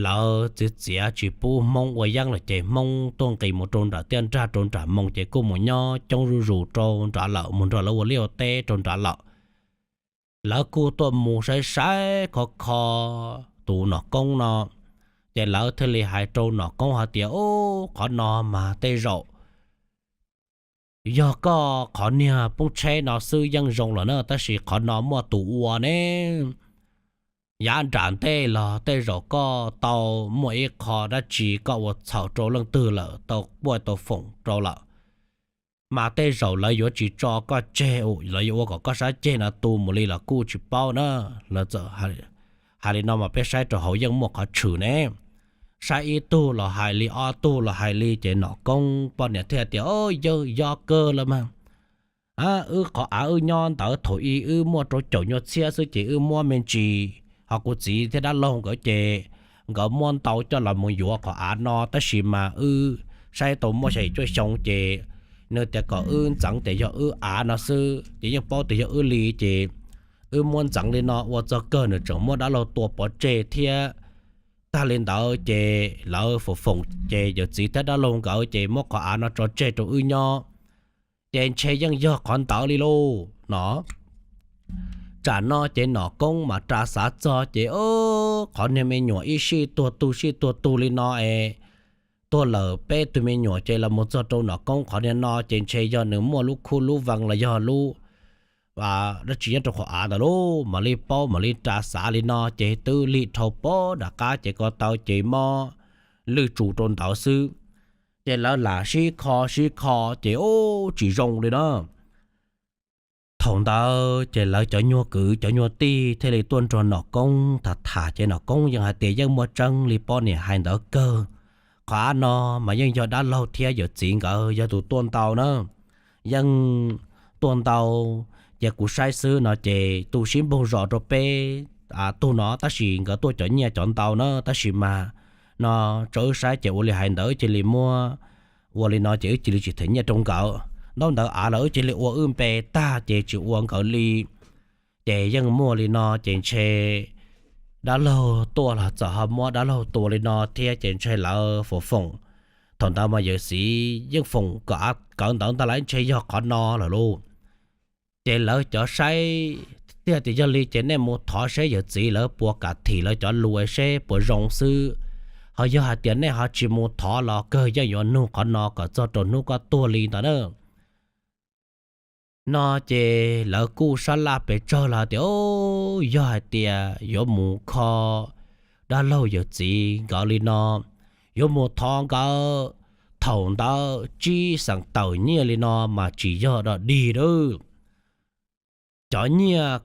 lawv txiav txiav tsis pub Hmoob ua yeeb lawm ces Hmoob tuaj nqis mus rau nram tiaj nrag rau nram moo ces kuj mus nyob coob zuj zus rau nrad lawm, mus nrog lawv ua liaj ua teb rau nrad lawm. Lawv kuj tuaj mus saib saib kho kho tus Nom Koob no, ces lawv thiaj li hais rau Nom Koob hais tias, Ub, qhov no mas tej zaum yog koj qhov niag poob tsheb no xwb yeej zoo lawm na, tab sis qhov no muaj tus ua ne. Yav nram ntej los tej zaum koj tau muaj ib qho dab tsi koj ua txhaum rau leej twg lawm, tau puaj tau foom rau lawm, mas tej zaum lawv yuav tsis tso koj tseg, lawv yuav ua kom koj sab ceg no tu mus li los kuj tsis paub na. Lawv txawm hais li no mas peb saib rau hauv yeej muaj qhov tshwm ne. Saib ib tug los hais li, ob tug los hais li, ces Nom Koob poj niam thiaj tias, Yog kawg los mas, wb qhov av wb nyob ntawd thaum ub wb muaj rau caum nyuag txhiab xwb ces wb muab me ntsis, ho kuv txiv thiab dab laug nkawd ces nkawd muab ntau coj los mus yuav qhov av no, tab sis mas wb saib tau muaj xya yim cuaj xyoo ces nws tias kom wb ntxeev tias yog wb av no xwb ces yeej paub tias yog wb li ces wb muab ntxeev li no ua txog kawg nws tseem muab dab laug tua pov tseg thiab. Tag li ntawd ces lawv foom foom ces yawm txiv thiab dab laug nkawd ces muab qhov av no tso tseg rau wb nyob. Ces ntshe yeej yog qhov ntawd li lauj no. Tsam no ces Nom Koob mas ras xav txog ces, Qhov niag me nyuam ib sij tuag tug sij tuag tug li no es tuag lawm peb tug me nyuam ces los mus txog rau Nom Koob qhov niag no ces ntshe yog nws muaj lub khuj lub vees los yog lub dab tsi nyob rau qhov av ntawd lauj. Mam li paub mam li ras xav li no ces twb lig dhau pem nram qab ces ko taw ces mob lwj tsus rau ntawd xwb. Ces lawv lam sib kho sib kho ces ub tsis zoo li na. Thaum ntawd ces lawv cov nyuag kwv cov nyuag tij thiaj li tuaj nrog Nom Koob tham tham ces Nom Koob yeej hais tias yeej muaj tseeb li poj niam hais ntawd kawg. Qhov av no mas yeej yog dab laug thiab yawm txiv nkawd yog tus tuaj ntau na. Yeej tuaj ntau, ces kuv saib xwb no ces tus sib npaug zos rau peb tug no, tab sis nkawd tuaj cov nyiaj cov ntau na, tab sis mas no tso wb saib ces ua li hais ntawd cia li muab, ua li no ces wb cia li tsis them nyiaj rau nkawd. Ntaub ntawv av los wb cia li ua wb npe tag ces tsis ua nkawd li. Ces yeej muaj li no ces ntshe dab laug tuaj los txawm ho muab dab laug tua li no thiab ces ntshe lawv foom foom. Thaum ntawd mas yawm txiv yeej foom kom av kawv ntawv ntag lauj, ntshe yog qhov no lawm lauj. Ces lawv cov saib tiag tias yog li ces nej mus thov seb yawm txiv lawv puas kam thim lawv cov lus seb puas zoo xwb. Ho yog hais tias nej ho tsis mus thov los kawg yeej yuav nug qhov no kom txog rau hnub koj tuag li ntawd na. No ces lawv kuj sab laj pes tsawg los tias, yog hais tias yuav mus kho dab laug yawm txiv nkawd li no, yuav mus thov nkawd thaum ntawd tsib xeem tawm nyiaj li no mas tsis yog dog dig lawm. Cov nyiaj,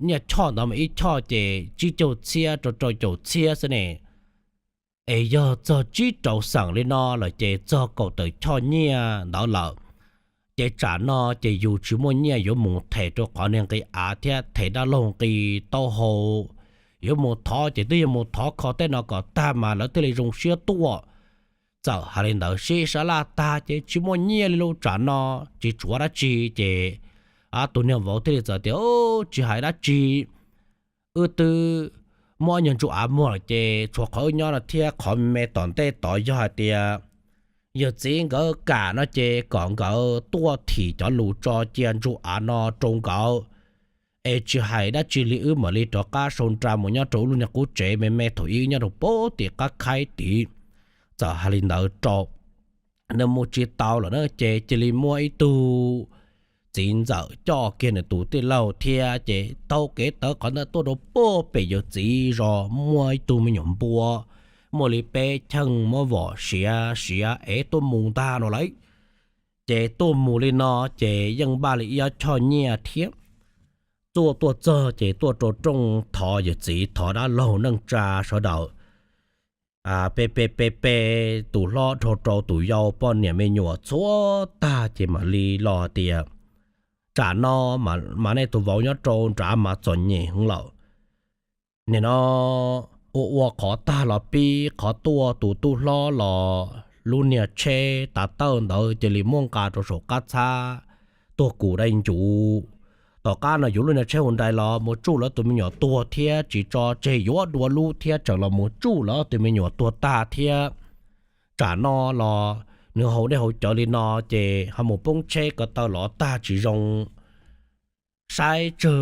nyiaj choj ntawd mas ib choj ces tsib caug txhiab rau rau caum txhiab xwb ne. Es yog txog tsib rau xeem li no lawm ces txog kaum tawm choj nyiaj ntawd lawm, ces tsam no ces yus tsis muaj nyiaj yuav mus them rau qhov niag nqi av thiab them dab laug nqi taub hau. Yuav mus thov ces twb yuav mus thov kho tej no kom tag mas lawv thiaj li zoo siab tuaj. Txawm hais li ntawd sib sab laj tag ces tsis muaj nyiaj li lub tsam no, tsis tshuav dab tsi ces tus niag vauv thiaj li txawm tias, tsis hais dab tsi, wb twb muab nyuag ntsuj av muag lawm ces tshuav qhov wb nyob no thiab qhov me tom ntej tod yog hais tias yawm txiv nkawd kam no ces kom nkawd tuaj thim cov lus tso cia ntsuj av no rau nkawd. Es tsis hais dab tsi li wb mam li rov qab sau nra mus nyob rau wb lub niag qub tsev me me thaum ub nyob rau pem tim qab khaib tid. Txawm hais li ntawd rau nws mus tsis tau lawm na ces cia li muab ib tug txiv ntxawm coj kiag nws tus tij laug thiab ces taug kev tawv qhov ntawd tuaj rau pem yawm txiv zos muaj ib tug me nyuam npua muaj li peb cheej muab vom siav siav es tuaj mus ntag no lauj. Ces tuaj mus li no ces yeej npaj li ib ob choj nyiaj thiab. Tuaj tuaj txog ces tuaj rau rooj thov yawm txiv thov dab laug neej tsa sawv daws pe pe pe pe, tus hlob dhau rau tus yau poj niam me nyuam txhua tag ces mam li los tias, tsam no mas nej tus vauv nyob rau nrad mas txom nyem heev lawm. Nim no ua ua qhov tag los pib qhov tuaj, tus tub hlob los lub niag tsheb tav tawj ntawd cia li muab nqa rau saum qab txhab tuag kus dai ncuv. Tom qab no yuav lub niag tsheb hu nrais los mus tsuj lawv tus me nyuam tuag thiab tsis tso tseg yuav dua lub thiab tseem los mus tsuj lawv tus me nyuam tuag tag thiab. Tsam no los nws haus dej haus cawv li no ces ho mus poob tsheb ko taw los tag tsis zoo. Saib tsawg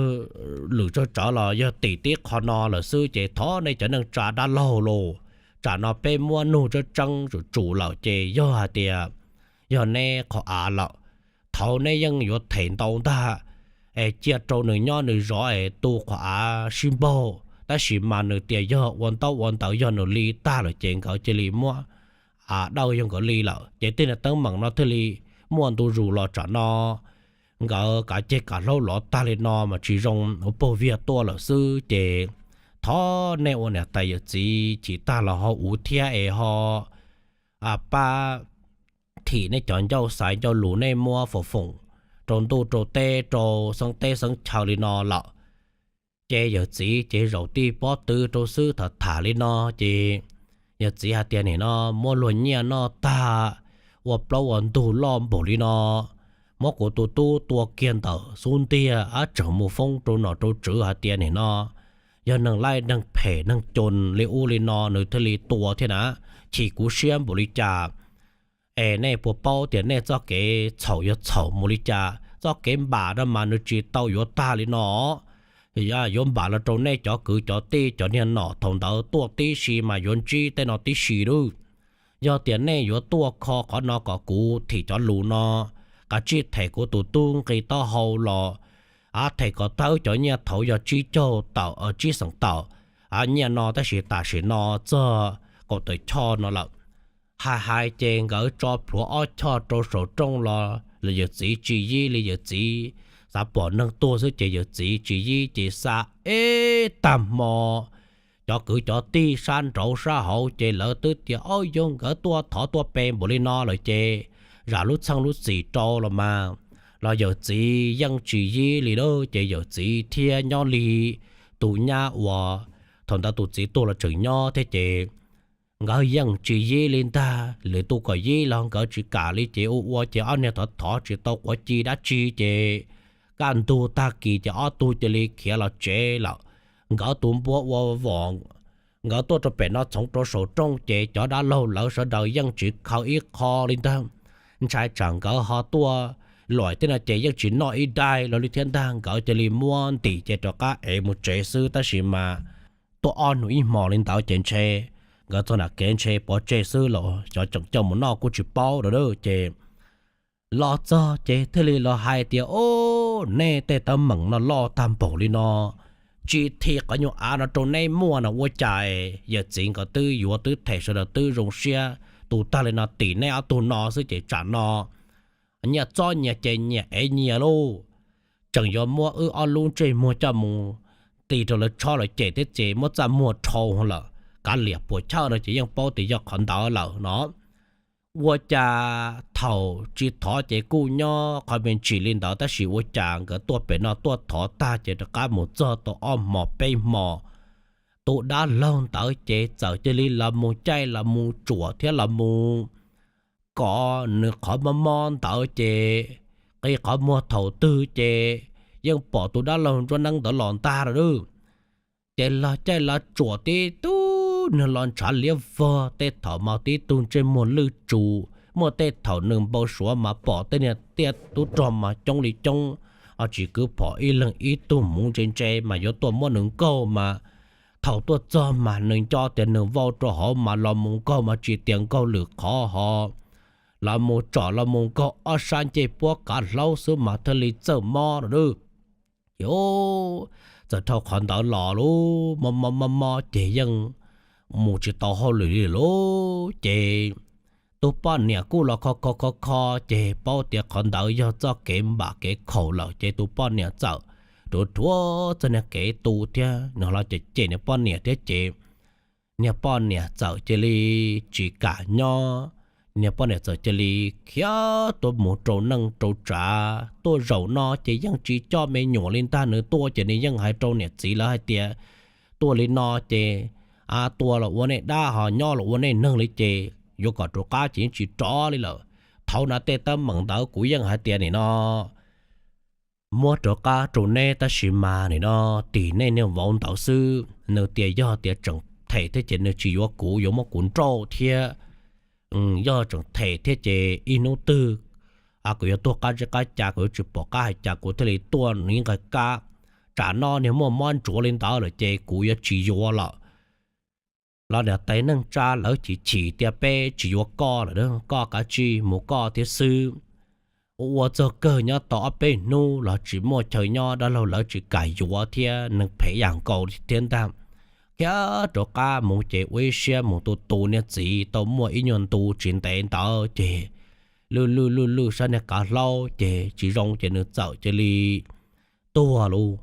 lwm tsawg tsawv los yog tim tib qho no lawm xwb ces thov nej cov neej tsa dab laug los, tsam no peb muab nug tseeb tseeb tsum tsum lawm ces yog hais tias yog neb qhov av lawm. Thaum neb yeej yuav them ntau ntag, es cia rau nws nyob nws zov es tu qhov av sib npaug, tab sis mas nws tias yog ua ntaub ua ntawv yog nws li tag lawm ces nkawd cia li muab av dawj yog nkawd li lawm ces tej niag teeb meem no thiaj li muaj ntu zus los tsam no. Nkawd kav ceg kav hlaub lov tag li no mas tsis zoo, ua pog viag tuaj lawm xwb ces thov nej ua niam tais yawm txiv chim tag los ho uv thiab es ho pab thim nej cov ncauj xaiv ncauj lus nej muab foom foom rau ntuj rau teb rau xeeb teb xeeb chaw li no lawm. Ces yawm txiv ces zaum tij pob tw rau xwb tham tham li no ces yawm txiv hais tias nim no muab luag nyiaj noj tag, ua plaub ua ntug loj npaum li no, muab kuv tus tub tua kiag ntawm xub ntiag ab tseem mus foob rau nom rau tswv hais tias nim no yog neeg laij neeg phem neeg coo li ub li no nws thiaj li tua thiab na, chim kuv siab npaum li cas. Es nej puas paub tias nej txoj kev txhaum yog txhaum mus li cas, txoj kev npam no mas nws tsis tau yuav tag li no. Yuav npam los rau nej cov kwv cov tij cov niag nom thaum ntawd tuaj tib si mas yuav ntsib tej no tib si lawm. Yog tias nej yuav tuaj kho qhov no kom kuv thim cov lus no, kav tsij them kuv tus tub nqi taub hau los, a them kom tag wb cov nyiaj thaud yog tsib caug tawm tsib xeem tawm, a nyiaj no tab sis tam sim no txog kaum tawm choj no lawm. Hais hais ces nkawd tso plhuav ob choj rau saum rooj los los yawm txiv tsis yib li, yawm txiv xav pom neeg tuag xwb ces yawm txiv tsis yib ces xa ib tag hmo. Cov kwv cov tij sab nraud sab hauv ces lawv twb tias ob yog nkawd tuaj thov tuaj pe npaum li no lawm ces zam lub txheej lub txim rau los mas, los yawm txiv yeej tsis yib li lawm ces yawm txiv thiaj nyob li tus nyab uas thaum ntawd tus txiv tuag los tseem nyob thiab ces nkawd yeej tsis yib li ntag. Lwm tus kom yib los nkawd tsis kam li ces ua ua ces ob niag thov thov tsis tau quav ci dab tsi ces kaj ntug tag kis ces ob tug cia li khiav los tsev lawm. Nkawd tus npua ua vom, nkawd tuaj rau pem no txhoov rau saum rooj ces cov dab laug lawv sawv daws yeej tsis khaws ib qho li ntag. Ntshai tsam nkawd ho tuaj luam thiab no ces yeej tsis noj ib daig los li thiab ntag. Nkawd cia li muab ntim ces rov qab ev mus tsev xwb, tab sis mas tuaj ob hnub ib hmos li ntawd ces ntshe nkawd txog nram kev ntshe pov tseg xwb los xyov tseem coj mus noj kuj tsis paub lawm ces los txog ces thiaj li los hais tias, Ob, nej tej teeb meem no loj tag npaum li no, tsis thim qhov nyuag av no rau neb muaj no ua cas yawm txiv nkawd twb yuav twb them sawv daws twb zoo siab tu tag li no, tim neb ob tug no xwb ces tsam no nyias txob nyias ces nyias ev nyias lauj. Tseem yuav muab wb ob lub ntsej muag coj mus ti rau lawv tshob lawv cem thiab ces muab txaj muag dhau lawm, kav liam puas chawj no ces yeej paub tias yog qhov ntawd lawm no. Ua cas thaum tsis thov ces kuj nyob qhov me ntsis li ntawd, tab sis ua cas nkawd tuaj pem no tuaj thov tag ces rov qab mus txog tau ob hmos peb hmos, tus dab laug ntawd ces txawm cia li los mus caij los mus tsuam thiab los mus kov nws qhov mob mob ntawd ces qi qhov muag thaum twg ces yeej pom tus dab laug ntsuab neeb ntawd los ntag lawm. Ces los caij los tsuam tib tug nws los ntshav liab vog, tej thaum mas tib tug ntsej muag lwj tsuv, muaj tej thaum nws npau suav mas pom tej niag tiaj tub rog mas coob li coob, ho tsis kwv phom ib leeg ib tug hmuv ntse ntse mas yuav tuaj muab nws nkaug mas thaum tuaj txog mas nws nco tias nws vau rau hauv mas los mus nkaug mas tsis tias nkaug lwm qhov ho los mus tsom los mus nkaug ob sab ncej puab kav hlaub xwb mas thiaj li txawj mob lawm. Ces txawm dhau qhov ntawd los lub mob mob mob mob ces yeej mus tsis tau hauj lwm li lawm ces tus poj niam kuj los kho kho kho kho ces paub tias qhov ntawd yog txoj kev npam kev khaum lawm ces tus poj niam txawm rhuav rhuav txog niag kev tu thiab nws los cem cem niag poj niam thiab ces niag poj niam txawm cia li tsis kam nyob. Niag poj niam txawm cia li khiav tuaj mus rau neej rau tsav, tuaj zaum no ces yeej tsis coj me nyuam li ntag, nws tuaj ces nws yeej hais rau niam txiv lawv hais tias tuaj li no ces a tua los ua nej dab ho nyob los ua nej neeg li ces yuav kom rov qab ces yeej tsis rov li lawm. Thaum no tej teeb meem ntawd kuv yeej hais tias nim no muab rov qab rau neb tab sis mas nim no tim nej niag vauv ntawd xwb, nws tias yog tias tseem them thiab ces nws tsis yuav kuv, yuav muab kuv nrauj thiab. Yog tseem them thiab ces ib hnub twg kuv yuav tuag qab zeb qab ca, kuv yuav tsis pom qab hais cas kuv thiaj li tuaj nws nqis kab. Tsam no niag muaj mob ntsuav li ntawd lawm ces kuv yuav tsis yuav lawm. Los niam tais neej tsa lawv chim chim tias peb tsis yuav koj lawm, koj kav tsij mus koj thiab xwb. Ua ua txog kawg nyob tau ob peb hnub los tsis muaj chaw nyob, dab laug lawv tsis kam yuav thiab neeg phem yam nkaus thiab ntag. Khiav rov qab mus ces ua ib siab mus tu tu niag txiv tau muaj ib nyuag ntu tsis ntev ntawd ces lwj lwj lwj lwj sab niag kav hlaub ces tsis zoo ces nws txawm cia li tuag lauj.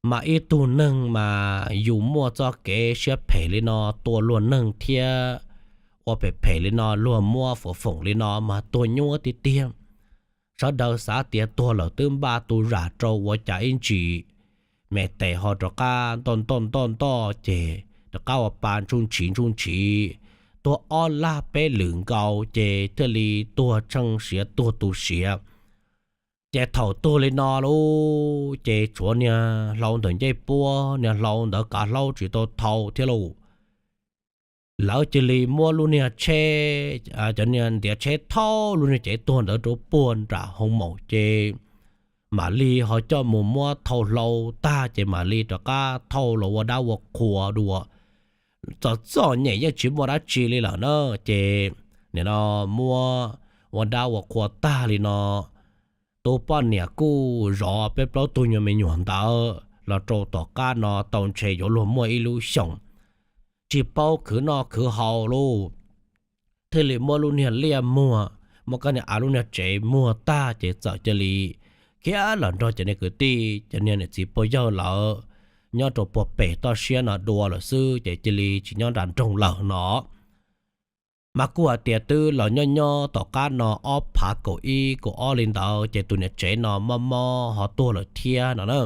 Mas ib tug neeg mas yus muaj txoj kev siab phem li no tua luag neeg thiab ua phem phem li no luag muab foom foom li no mas tuag nyuaj tiag tiag. Sawv daws xav tias tuag lawm twb npaj tu zam rau ua cas ib ntsis me tes ho rov qab ntoj ntoj ntoj ntoj ces rov qab ua pa ntsuj ntshiv ntsuj ntshiv, tuag ob laj peb lwm nkaus ces thiaj li tuag tsheej siav tuag tu siav. Ces thaum tuag li no lauj ces tshuav niag hlau ntawm ncej puab, niag hlau ntawd kav hlaub tsis tau thau thiab lauj. Lawv cia li muab lub niag tsheb, cov niag ntiav tsheb thauj lub niag cev tuag ntawd rau puag nram hoo maum ces mam li ho coj mus muab thau hlau tag ces mam li rov qab thauj los ua dab ua qhua dua. Txom txom nyem yeej tsis muaj dab tsi li lawm na. Ces nim no muab ua dab ua qhua tag li no, tus poj niam kuj zov peb plaub tug nyuag me nyuam ntawd los rau tom qab no tau ntshe yuav luag muaj ib lub xyoos, tsis paub khwv noj khwv haus lauj. Thiaj li muab lub niag liaj muag, muab koj niag av lub niag tsev muag tag ces txawm cia li khiav los nrog cov niag kwv tij, cov niag niam txiv pog yawg lawv nyob rau puag pem toj siab no dua lawm xwb ces cia li tsis nyob nram nroog lawm no. Mas kuj hais tias twb los nyob nyob tom qab no ob phav kaum ib kaum ob li ntawd ces tus niam tsev no mob mob ho tuag lawm thiab no na.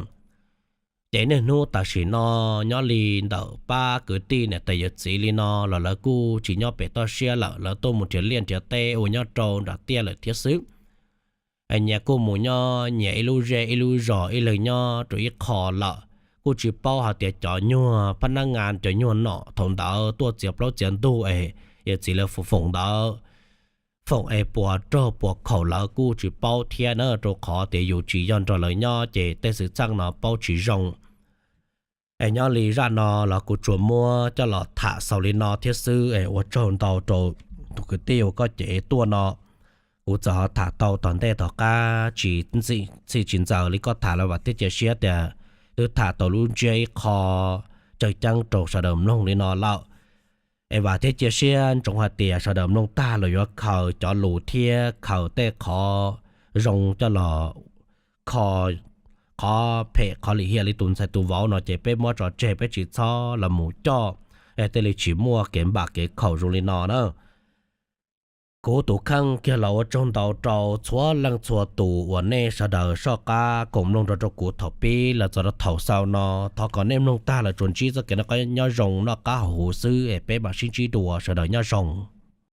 Ces niaj hnub tam sim no nyob li ntawm pab kwv tij niam tais yawm txiv li no los lawv kuj tsis nyob pem toj siab lawm, lawv tuaj mus nrhiav liaj nrhiav teb ua nyob rau nram tiaj lawm thiab xwb. Nyias kuj mus nyob nyias ib lub zej ib lub zos, ib leeg nyob rau ib qho lawm. Kuj tsis paub hais tias cov nyuag phab nab ngas, cov nyuag nom thaum ntawd tuaj txiav plaub txiav ntug es yawm txiv lawv foom ntawd, foom es puas raug puas khaum lawv kuj tsis paub thiab na, rau qhov tias yus tsis yog nrog lawv nyob ces tej xwm txheej no paub tsis zoo. Es nyob li zaj no los kuv tsuas muab coj los tham xaus li no thiab xwb es ua tsaug ntau rau tus kwv tij uas koj cev tuaj no. Kuv txawm ho tham tau tom ntej tom qab tsis txhij tsis ntxaws li koj tham los vam thiab cia siab tias twb tham tau lub ntsiab ib qho tseem ceeb rau sawv daws mloog li no lawm. Es vam thiab cia siab ntsoov hais tias sawv daws mloog tag los yuav khaws cov lus thiab khaws tej qhov zoo coj los kho qhov phem qhov lim hiam li tus ntxhais tus vauv no ces peb muab tso tseg, peb tsis txhob los mus coj, es thiaj li tsis muaj kev npam kev khaum zoo li no na. Kuv tus kheej kiag los ua tsaug ntau rau txhua leej txhua tus uas nej sawv daws soj qab koom mloog rau rau kuv thaum pib los txog rau thaum xaus no. Thov kom nej mloog tag los tsuas ntsib txoj kev noj qab nyob zoo, noj qab haus huv xwb es peb mam sib ntsib dua, sawv daws nyob zoo.